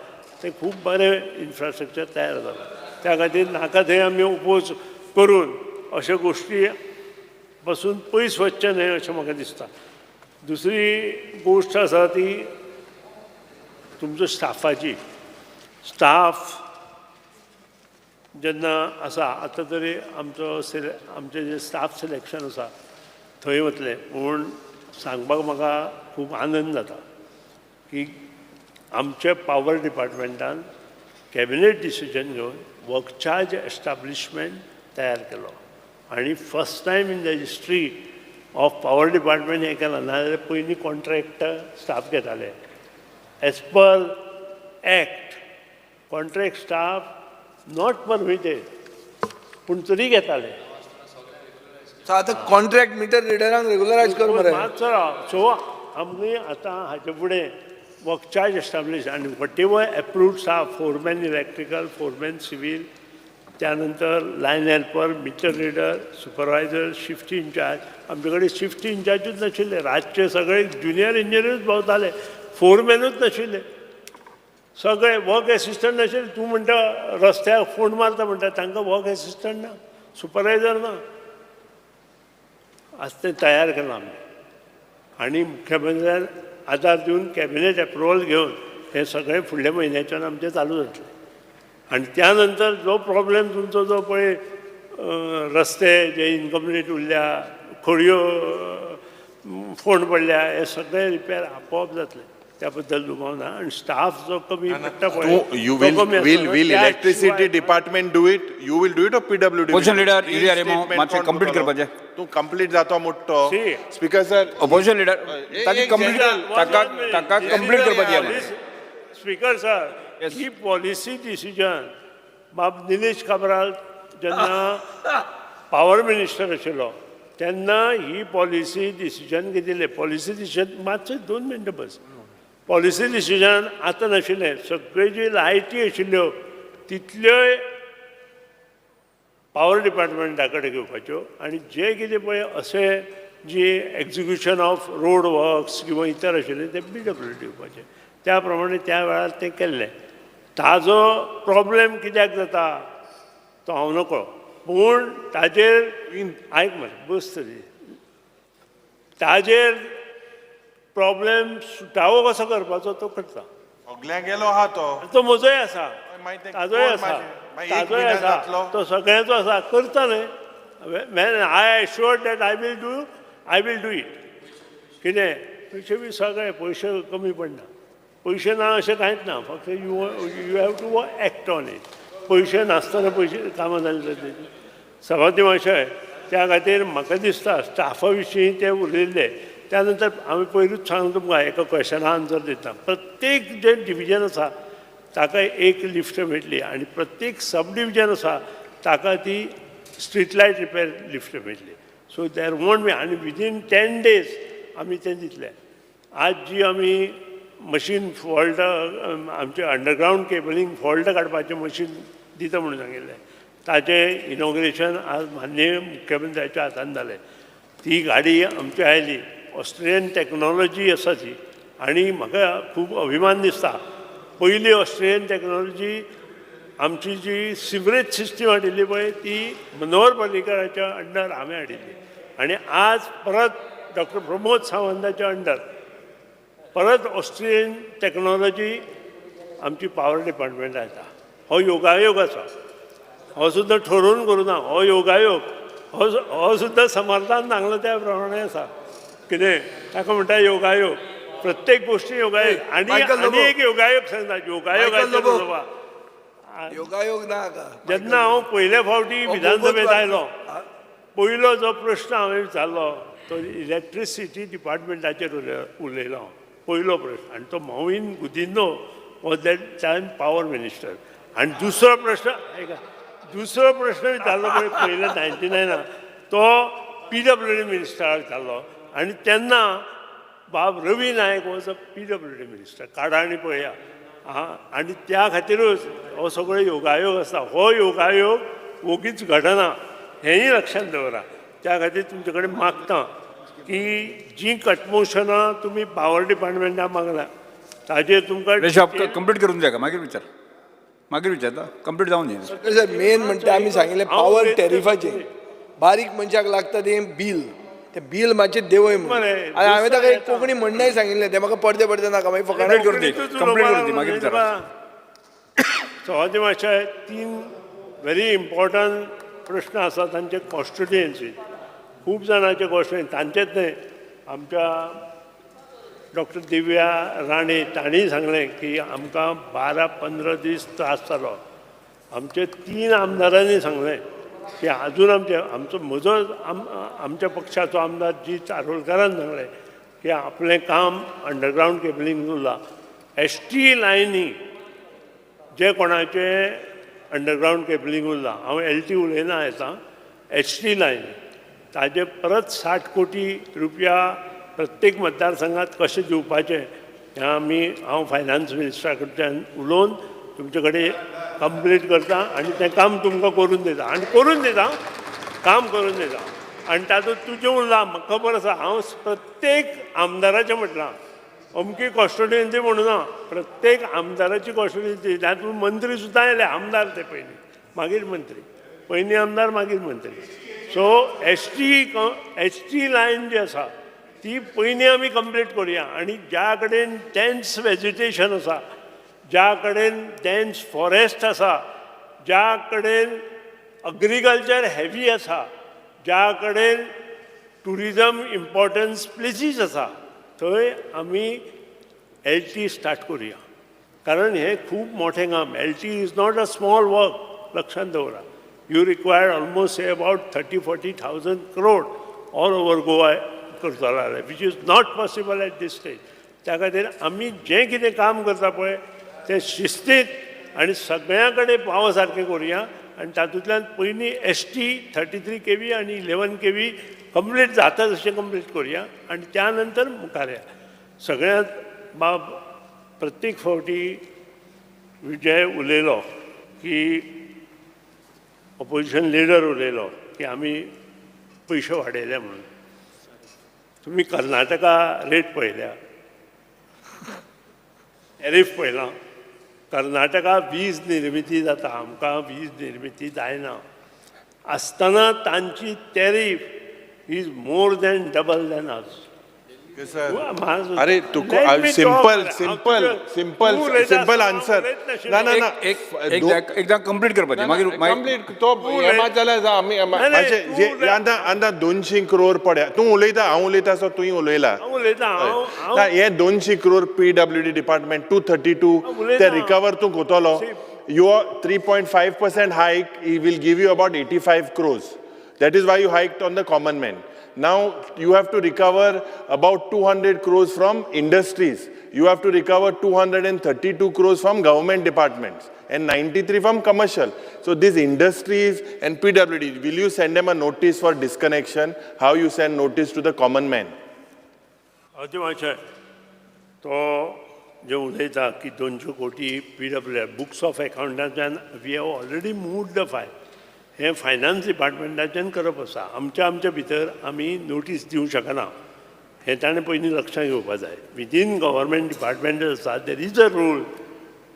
तें खूब बरें इन्फ्रास्ट्रक्चर तयार जालां. त्या खातीर नाका थंय आमी ओपोज करून अश्यो गोश्टी पासून पयस वचचें न्हय अशें म्हाका दिसता. दुसरी गोश्ट आसा ती तुमचो स्टाफाची. स्टाफ जेन्ना आसा आतां तरी आमचो आमचें जें स्टाफ सिलेक्शन आसा थंय वतलें, पूण सांगपाक म्हाका खूब आनंद जाता की आमच्या पावर डिपार्टमेंटान कॅबिनेट डिसिजन घेवन वर्क चार्ज एस्टाब्लिशमेंट तयार केलो आनी first time in the history of power department हें केलां. नाजाल्यार पयलीं कॉन्ट्रॅक्ट स्टाफ घेताले. As per act contract staff not permitted, पूण तरी घेताले. सो आतां कॉन्ट्रॅक्ट मिटर रिडरांक रेगुलरायज कर मरे. मातसो राव. सो आमी आतां हाजे फुडें वर्क चार्ज एस्टाब्लीश आनी whatever approved staff, foreman electrical, foreman civil, त्यानंतर line helper, meter reader, supervisor, shift incharge. आमचे कडेन शिफ्ट इन्चार्जूच नाशिल्ले. रातचे सगळे ज्युनियर इंजिनियरूच भोंवताले, फोरमॅनूच नाशिल्ले, सगळे वर्क एसिस्टंट नाशिल्ले. तूं म्हणटा रस्त्यार फोण मारता म्हणटा, तांकां वर्क एसिस्टंट ना, सुपरवायजर ना. आज तें तयार केलां आमी आनी मुख्यमंत्र्यान आदार दिवन कॅबिनेट एप्रुवल घेवन हें सगळें फुडल्या म्हयन्याच्यान आमचें चालू जातलें. आनी त्या नंतर जो प्रॉब्लेम तुमचो जो पळय रस्ते जे इनकम्प्लीट उरल्या, खोडयो फोंड पडल्या, हे सगळे रिपेर आपोआप जातले, त्या बद्दल दुबाव ना. आनी स्टाफ जो कमी पडटा पळय, तूं you तो will कमी will आसता. Will त्या इलेक्ट्रिसिटी शिवाय department do it? You will do it or PWD? Opposition leader, Yuri Aremo, मातशें complete करपाचें. तूं कंप्लीट जातो मोठो. See. Speaker sir, opposition leader ताका एक कंप्लीट general- ताका ताका कंप्लीट करपाची आहा. स्पीकर सर, ही पॉलिसी डिसिजन बाब निलेश काब्राल जेन्ना पावर मिनिस्टर आशिल्लो तेन्ना ही पॉलिसी डिसिजन घेतिल्लें. पॉलिसी डिसिजन मातशें 2 मिनटां बस. पॉलिसी डिसिजन आतां नाशिल्लें. सगळ्यो जी लायटी आशिल्ल्यो तितल्योय पावर डिपार्टमेंटा कडेन घेवपाच्यो आनी जे कितें पळय अशें जी एक्जिक्युशन ऑफ रोड वर्क्स किंवा इतर आशिल्ले ते पीडब्ल्यूडी दिवपाचे. त्या प्रमाणे त्या वेळार तें केल्लें. ताजो प्रॉब्लेम कित्याक जाता तो हांव नकळो, पूण ताजेर आयक मरे बस तरी, ताजेर प्रॉब्लेम सुटावो कसो करपाचो तो करता. सगळ्यां गेलो आहा तो. तो म्हजोय आसा, मागीर ते ताजोय कोण आसा, मागीर? मागीर एक ताजोय म्हयन्यान आसा, जातलो? तो सगळ्यांचो आसा, करता न्हय. Man I assure that I will do, I will do it. कितें पयशे बी सगळे पयशे कमी पडना, पयशे ना अशें कांयच ना, फक्त you have to act on it. पयशे नासतना पयशे कामां जाली जातली. सभापती महाशय, त्या खातीर म्हाका दिसता स्टाफा विशीं ते उलयल्ले. त्या नंतर हांवें पयरूच सांगला तुमकां एका क्वेशना आन्सर दितना, प्रत्येक जें डिविजन आसा ताका एक लिफ्ट मेळटली आनी प्रत्येक सब डिविजन आसा ताका ती स्ट्रीट लायट रिपेर लिफ्ट मेळटली. So there won't be. आनी विदीन 10 डेज आमी तें दितले. आज जी आमी मशीन फॉल्ट आमचें अंडरग्रावंड केबलींग फॉल्ट काडपाचें मशीन दिता म्हणून सांगिल्लें, ताचें इनॉग्रेशन आज माननीय मुख्यमंत्र्याच्या हातान जालें. ती गाडी आमची आयली, ऑस्ट्रियन टॅक्नॉलॉजी आसा ती, आनी म्हाका खूब अभिमान दिसता. पयली ऑस्ट्रियन टॅक्नॉलॉजी आमची जी सिवरेज सिस्टीम हाडिल्ली पळय ती मनोहर पर्रीकराच्या अंडर हांवें हाडिल्ली, आनी आज परत डॉक्टर प्रमोद सावंताच्या अंडर परत ऑस्ट्रियन टॅक्नॉलॉजी आमची पावर डिपार्टमेंटात येता. हो योगायोग आसा, हो सुद्दां ठरोवन करूं ना, हो योगायोग, हो सुद्दां समर्थान सांगला त्या प्रमाणे आसा. कितें ताका म्हणटा योगायोग, प्रत्येक गोश्टी योगायोग. आनी मायकल लोबो. आनी एक योगायोग सांगता, योगायोगाचेर लोबो. उलोवपा. योगायोग ना हाका. जेन्ना हांव पयले फावटी हो विधानसभेंत बोगोत आयलो, पयलो जो प्रश्न हांवें विचारलो तो इलेक्ट्रिसिटी डिपार्टमेंटाचेर उलयलो हांव, पयलो प्रश्न. आनी तो Mauvin Godinho was that time power minister. आनी दुसरो प्रश्न आयका, दुसरो प्रश्न विचारलो पळय पयले 99 तो पीडब्ल्यूडी मिनिस्टराक विचारलो, आनी तेन्ना बाब Ravi Naik was a PWD minister. काडा आनी पळया. आं, आनी त्या खातीरूच हो सगळो योगायोग आसा. हो योगायोग वोगीच घडना हेंय लक्षांत दवरा. त्या खातीर तुमचे कडेन मागता की जीं कटमोशनां तुमी पावर डिपार्टमेंटाक मागला ताजेर तुमकां कंप्लीट करून द्या का मागीर विचार, मागीर विचारता कंप्लीट जावन दी. सर मेन म्हणटा आमी सांगिल्लें पावर टॅरिफाचें बारीक मनशाक लागता तें बील, तें बील मातशें देंवय म्हणून. मरे, आनी हांवें ताका एक दुसरें कोंकणी म्हणणेंय सांगिल्लें, तें म्हाका परतें परतें नाका मागीर फकाणां कंप्लीट करूं दी, कंप्लीट करूं दी, मागीर विचारा. सभापती मातशे 3 व्हेरी इम्पॉर्टंट प्रश्न आसा तांचे कॉन्स्टिट्युएन्सी, खूब जाणांचे कॉन्स्टिट्युएन्सी, तांचेच न्हय, आमच्या डॉक्टर दिव्या राणे तांणी सांगलें की आमकां 12-15 दीस त्रास जालो. आमचे 3 आमदारांनी सांगलें की आजून आमचे आमचो म्हजो आमच्या पक्षाचो आमदार जी चारोलकारान सांगलें की आपलें काम अंडरग्रावंड केबलिंग उरलां, एस टी लायनी जे कोणाचे अंडरग्रावंड केबलिंग उरलां, हांव एल टी उलयना येता, एस टी लायन ताजे परत 60 कोटी रुपया प्रत्येक मतदारसंघात कशें दिवपाचें हें आमी हांव फायनान्स मिनिस्टरा कडच्यान उलोवन तुमचे कडेन कंप्लीट करता आनी तें काम तुमकां करून दिता आनी करून दिता, काम करून दिता. आनी तातूंत तुजें उरलां म्हाका खबर आसा, हांव प्रत्येक आमदाराचें म्हटलां, अमकी कॉन्स्टिट्युएन्सी म्हणूना, प्रत्येक आमदाराची कॉन्स्टिट्युएन्सी, तातूंत मंत्री सुद्दां आयले, आमदार ते पयलीं मागीर मंत्री, पयलीं आमदार मागीर मंत्री. सो एस टी लायन जी आसा ती पयलीं आमी कंप्लीट करुया आनी ज्या कडेन डेन्स वेजिटेशन आसा, ज्या कडेन डेन्स फॉरेस्ट आसा, ज्या कडेन अग्रीकल्चर हेवी आसा, ज्या कडेन ट्युरिजम इम्पॉर्टन्स प्लेसीस आसा, थंय आमी एल टी स्टार्ट करुया. कारण हें खूब मोठें काम, LT is not a small work, लक्षांत दवरा. You require almost about 30-40 thousand crore all over Goa करतलो जाल्यार, which is not possible at this stage. त्या खातीर आमी जें कितें काम करता पळय तें शिस्तीत आनी सगळ्यां कडेन पावो सारकें करुया. आनी तातूंतल्यान पयलीं ST 33 kV आनी 11 केवी कंप्लीट जाता तशें कंप्लीट करुया आनी त्या नंतर मुखार या. सगळ्यांत बाब प्रत्येक फावटी विजय उलयलो की ऑपोजिशन लिडर उलयलो की आमी पयशे वाडयले म्हणून. तुमी कर्नाटका रेट पळयल्या, टॅरीफ पळयलां? कर्नाटका वीज निर्मिती जाता, आमकां वीज निर्मिती जायना आसतना तांची tariff is more than double than us. अरे तुका simple simple simple simple answer. ना ना ना. एक एकदा एकदा कंप्लीट करपाचें, मागीर मागीर कंप्लीट तो हे मात जाल्यार जा आमी नाही, मातशें तूं जे उलय. आतां आतां 200 क्रोर पड्या तूं उलयता, हांव उलयता सो तुवें उलयला. हांव उलयता, हांव हांव ना, हे 200 क्रोर PWD department 232 उलयता. ते रिकवर तूं कोतलो? Your 3.5% hike will give you about 85 crores. That is why you hiked on the common man. Now you have to recover about 200 crores from industries. You have to recover 232 crores from government departments and 93 from commercial. So these industries and PWD, will you send them a notice for disconnection? How you send notice to the common man? अती मातशें तो जे उलयता की 200 कोटी पीडब्ल्यू बुक्स ऑफ एकावंटाच्यान we have already move the file. हें फायनान्स डिपार्टमेंटाच्यान करप आसा, आमच्या आमच्या भितर आमी नोटीस दिवंक शकना, हें ताणें पयलीं लक्षांत घेवपा जाय. विदीन गव्हर्मेंट डिपार्टमेंट आसा, there is a rule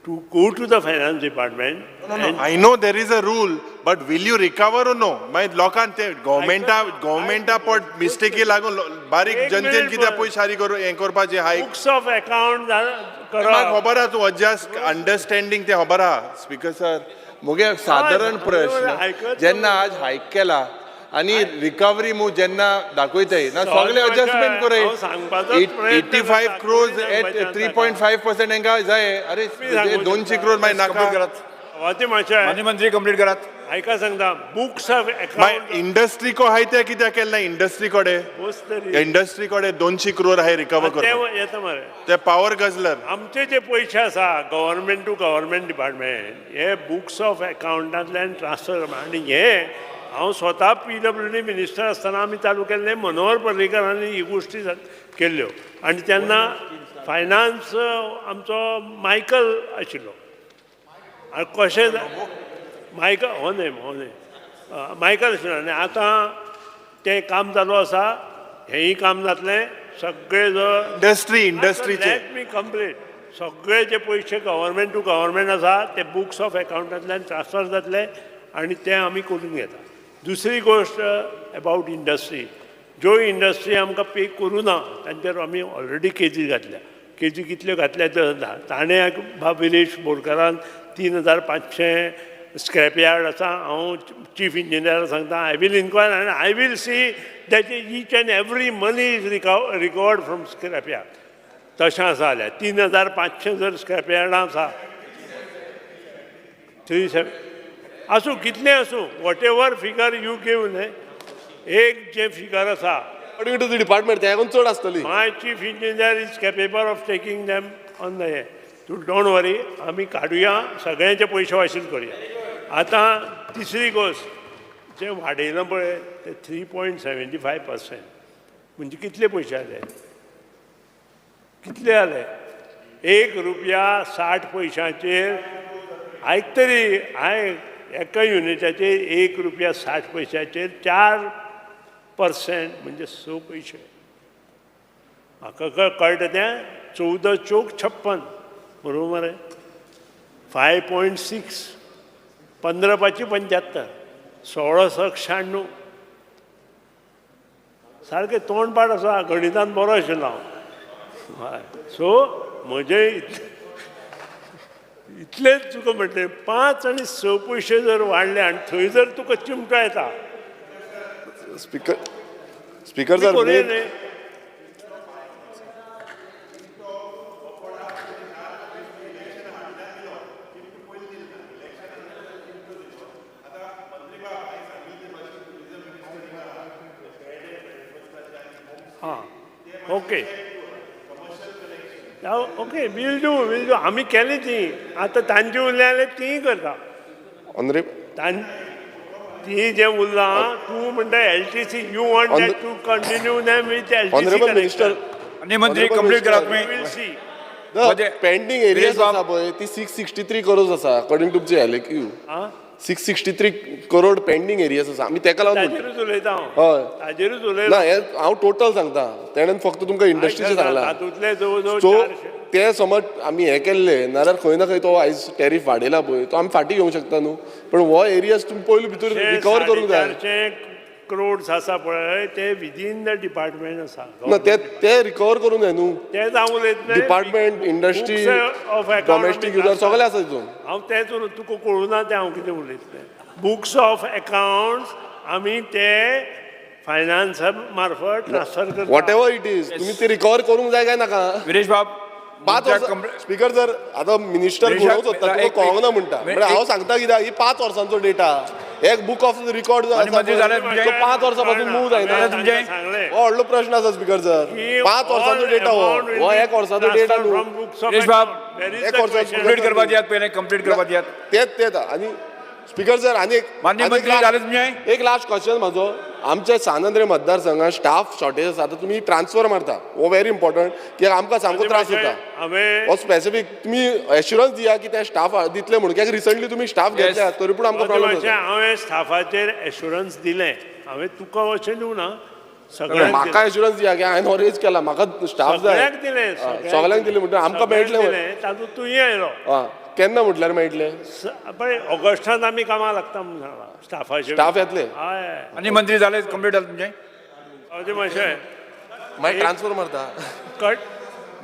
to go to the finance department. No, no, I know there is a rule, but will you recover or no? मागीर लोकांक ते गव्हर्मेंटा गव्हर्मेंटा पट मिस्टेकी लागून बारीक एक जनतेन minute कित्याक पळय. पयशे हारी करू हें करपाचें हायक. बुक्स ऑफ एकावंट म्हाका करप. खबर आहा, तूं एडजस्ट अंडरस्टँडींग तें खबर आहा. स्पीकर सर, मुगे सादारण प्रश्न, आयकत जेन्ना आज हायक केला आनी रिकवरी मूव जेन्ना दाखयताय ना, सगळे एडजस्टमेंट करय. हांव सांगपाचोच प्रयत्न 85 करता, क्रोर्स कोणी एट सांगपाचें 3.5% हेंका जाय. अरे, सांगू 200 शकता. क्रोर मागीर नाका. कंप्लीट करात. वाती मातशें माननीय मंत्री, कंप्लीट करात. आयका सांगता, बुक्स ऑफ मागीर एकावंट इंडस्ट्री को हाय ते कित्याक केलें ना इंडस्ट्री कडेन? तरी इंडस्ट्री कडेन 200 क्रोर हाय रिकवर ते करपाक. येता मरे. ते पावर गजलर. आमचे जे पयशे आसा गव्हर्मेंट टू गव्हर्मेंट डिपार्टमेंट हे बुक्स ऑफ एकावंटांतल्यान ट्रान्सफर. आनी हे हांव स्वता पीडब्ल्यूडी मिनिस्टर आसतना आमी चालू केल्लें. मनोहर पर्रीकरांनी ही गोश्टी केल्ल्यो आनी तेन्ना फायनान्स आमचो मायकल आशिल्लो. आनी कशें मायकल हो न्हय, हो न्हय, मायकल आशिल्लो. आनी आतां तें काम चालू आसा, हेंय काम जातलें सगळें जर इंडस्ट्री इंडस्ट्रीचे let me complete. सगळे जे पयशे गव्हर्मेंट टू गव्हर्मेंट आसा ते बुक्स ऑफ एकावंटांतल्यान ट्रान्सफर जातले आनी ते आमी करून घेता. दुसरी गोश्ट अबावट इंडस्ट्री, ज्यो इंडस्ट्री आमकां पे करूं ना तांचेर आमी ऑलरेडी केजी घातल्या. केजी कितल्यो घातल्या त्यो जाणा. ताणें बाब विरेश बोरकारान 3500 स्क्रॅप यार्ड आसा. हांव चीफ इंजिनियरा सांगता, I will inquire आनी I will see that each and every money is recovered from scrap yard. तशें आसा जाल्यार 3500 जर स्क्रॅप यार्डां आसा, 37 आसूं, कितलें आसूं, whatever figure you give न्हय, एक जें फिगर आसा. अकॉर्डिंग टू the department तेकून चड आसतली. My chief engineer is capable of taking them on the हे. तूं don't वरी, आमी काडुया, सगळ्यांचे पयशे वाशील करुया. आतां तिसरी गोश्ट, जें वाडयलां पळय तें 3.75%, म्हणजे कितले पयशे जाले? कितले जाले? 1 रुपया 60 पयशांचेर, आयक तरी आयक, एका युनिटाचेर 1 रुपया 60 पयशांचेर 4% म्हणजे 6 पयशे. म्हाका कळटा तें, 14 चौक 56, बरोबर मरे? 5.6, 15 पांची 75, 16 सक 96. सारकें तोंडपाठ आसा, गणितान बरो आशिल्लो हांव. हय, सो म्हजें इतलेंच तुका म्हटलें, 5 आनी 6 पयशे जर वाडले आनी थंय जर तुका चिमटो येता. Speaker, speaker sir. करुया न्ही. हां, okay okay, we'll do, we'll do. आमी केली ती, आतां तांची उरल्या जाल्यार तीय करता. ऑनरेबल ती जें उरलां, तूं म्हणटा LTC, you want On that to continue them with LTC. Honourable minister. आनी मंत्री, कंप्लीट करा तुमी. We'll see. म्हणजे पेंडींग एरियाज विरेश बाब- आसा पळय, ती 663 करोड आसा अकॉर्डिंग टू तुमची एलएक्यू. आं. 663 करोड पेंडींग एरियाज आसा, आमी तेका लागून म्हणटा. ताजेरूच उलयता हांव. हय. ताजेरूच उलयता. ना, हे हांव टोटल सांगता, तेणेन फक्त तुमकां इंडस्ट्रीचें सांगलां. तातूंतले जवळ जवळ सो 400 ते समज आमी हे केल्ले नाल्यार खंय ना खंय तो आयज टॅरीफ वाडयला पळय, तो आमी फाटीं घेवंक शकता न्हू, पण हो एरियाज तुमी पयलू भितर रिकवर करूंक जाय. 450 क्रोड्स आसा पळय, ते विदीन the department आसा. ना, ते ते रिकवर करूंक जाय न्हू. तेच हांव उलयतलें. Department, industry, domestic user सगळे आसा तितून. हांव तेच उलय, तुका कळूं ना तें हांव कितें उलयतलें. बुक्स ऑफ अकाउंट्स आमी ते फायनान्सा मार्फत ट्रान्सफर करता. What ever it is, तुमी ते रिकवर करूंक जाय काय नाका? विरेश बाब, 5 मुद्द्याक वर्सां स्पीकर सर, आतां मिनिस्टर विरेशाक- उलोवंक सोदता, तुका एक- कळोंक ना म्हणटा. म्हळ्यार हांव सांगता कित्याक, ही 5 वर्सांचो डेटा, एक बुक ऑफ रिकॉर्ड. आनी मंत्री जाले तुमचे? 5 वर्सां पासून मूव जायना. जालें तुमचें? सांगलें. हो व्हडलो प्रश्न आसा स्पीकर सर. 5 वर्सांचो डेटा हो, हो एक वर्साचो डेटा न्हू. विरेश बाब, एक वर्साचो. कंप्लीट करपा दियात पयलें, कंप्लीट करपा दियात. तेच तेच. आनी स्पीकर सर, आनी एक माननीय आनी एक मंत्री, जालें तुमचें? एक लास्ट क्वेश्चन म्हाजो. आमच्या सान आंद्रे मतदारसंघात स्टाफ शॉर्टेज आसा. आतां तुमी ट्रान्सफर मारता, हो व्हेरी इम्पॉर्टंट, कित्याक आमकां सामको त्रास जाता. हांवें हो स्पेसिफीक तुमी एश्युरन्स दिया की ते स्टाफ दितले म्हणून, कित्याक रिसंटली तुमी स्टाफ घेतल्या तरी पूण आमकां प्रॉब्लेम जाता. हांवें स्टाफाचेर एश्युरन्स दिलें. हांवें तुका अशें दिवना, सगळ्यांक. म्हाका एश्युरन्स दिया की हांवें हो रेज केला, म्हाका स्टाफ जाय. सगळ्यांक दिलें. सगळ्यांक दिलें म्हणटकीर आमकां सगळ्यांक मेळटलें. दिलें, तातूंत तूंय आयलो. आं, केन्ना म्हटल्यार मेळटलें? पळय, ऑगस्टान आमी कामाक लागता म्हणून सांगलां स्टाफाचे. स्टाफ येतले? हय. आनी मंत्री, जालें, कंप्लीट जालें तुमचें? अशें मातशें मागीर ट्रान्सफर मारता. कट.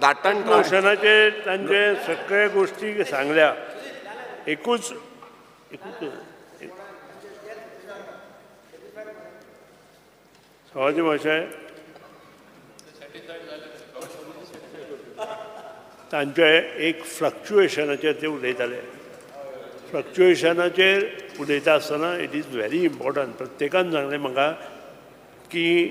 धाडटान. मोशनाचेर तांचे सगळे गोश्टी सांगल्या. एकूच एकूच सभापती मातशें तांचे एक फ्लक्च्युएशनाचेर ते उलयताले. फ्लक्च्युएशनाचेर उलयता आसतना it is very important, प्रत्येकान सांगलें म्हाका की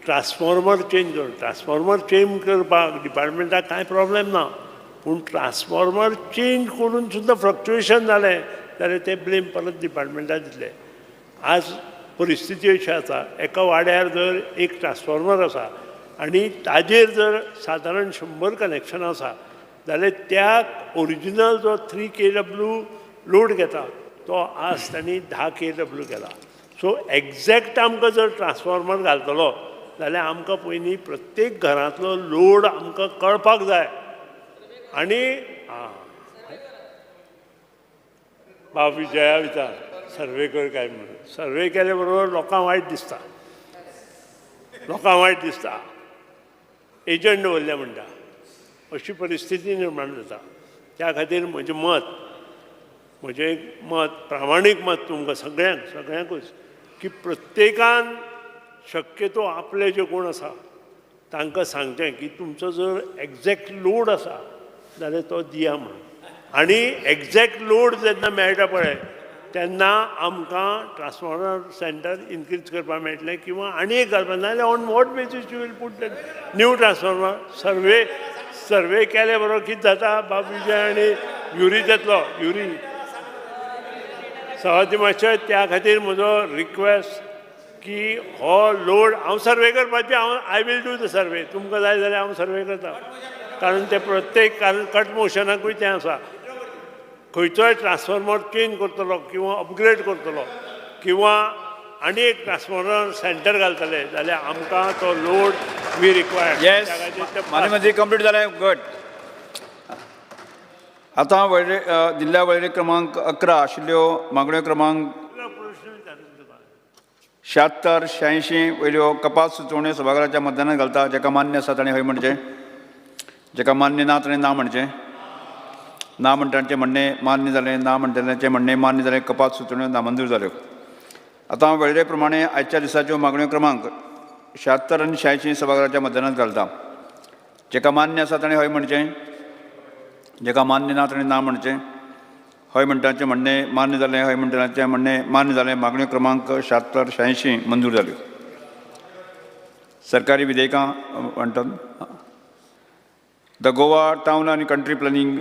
ट्रान्सफॉर्मर चेंज कर. ट्रान्सफॉर्मर चेंज करपाक डिपार्टमेंटाक कांय प्रॉब्लेम ना, पूण ट्रान्सफॉर्मर चेंज करून सुद्दां फ्लक्च्युएशन जालें जाल्यार ते ब्लेम परत डिपार्टमेंटाक दितले. आज परिस्थिती अशी आसा, एका वाड्यार जर एक ट्रान्सफॉर्मर आसा आनी ताजेर जर सादारण 100 कनेक्शनां आसा जाल्यार त्या ओरिजिनल जो 3 kW load घेता तो आज तांणी 10 kW केला. सो एग्जॅक्ट आमकां जर ट्रान्सफॉर्मर घालतलो जाल्यार आमकां पयलीं प्रत्येक घरांतलो लोड आमकां कळपाक जाय. आनी आं, बाब विजया विचार, सर्वे कर काय म्हणून. सर्वे केले बरोबर लोकांक वायट दिसता, लोकांक वायट दिसता, एजंट दवरले म्हणटा, अशी परिस्थिती निर्माण जाता. त्या खातीर म्हजें मत, म्हजें एक मत, प्रामाणीक मत तुमकां सगळ्यांक, सगळ्यांकूच, की प्रत्येकान शक्यतो आपले जे कोण आसा तांकां सांगचें की तुमचो जर एग्जॅक्ट लोड आसा जाल्यार तो दिया म्हणून. आनी एग्जॅक्ट लोड जेन्ना मेळटा पळय तेन्ना आमकां ट्रान्सफॉर्मर सेंटर इनक्रीज करपाक मेळटलें किंवा आनी एक घालपाक, नाजाल्यार on what basis you will put new transformer? Survey केले बरोबर कितें जाता बाब विजय आनी युरी जातलो युरी सभापती मातशें त्या खातीर म्हजो रिक्वेस्ट की हो लोड हांव सर्वे करपाची, हांव I will do the survey. तुमकां जाय जाल्यार हांव सर्वे करता, कारण ते प्रत्येक, कारण कट मोशनाकूय तें आसा. खंयचोय ट्रान्सफॉर्मर चेंज करतलो किंवा अपग्रेड करतलो किंवा आनी एक ट्रान्सफॉर्मर सेंटर घालतले जाल्यार आमकां तो लोड we required. Yes, माननीय मंत्री, कंप्लीट जालें. गुड. आतां वळेरे दिल्ल्या वळेरे क्रमांक 11 आशिल्ल्यो मागण्यो क्रमांक 76, 86 वयल्यो कपात सुचोवण्यो सभाघराच्या मतदानात घालता. जाका मान्य आसा ताणें हय म्हणचें, जाका मान्य ना ताणें ना म्हणचें. ना म्हणटांचें म्हणणें मान्य जालें. ना म्हणटल्यांचें म्हणणें मान्य जालें. कपात सुचोवण्यो नामंजूर जाल्यो. आतां वळेरे प्रमाणे आयच्या दिसाच्यो मागण्यो क्रमांक 76 आनी 86 सभाघराच्या मतदानात घालता. जाका मान्य आसा ताणें हय म्हणचें, जाका मान्य ना ताणें ना म्हणचें. हय म्हणटाचें म्हणणें मान्य जालें. हय म्हणटल्यांचें म्हणणें मान्य जालें. मागण्यो क्रमांक 76, 86 मंजूर जाल्यो. सरकारी विधेयकां म्हणटात. The Goa town आनी कंट्री प्लॅनिंग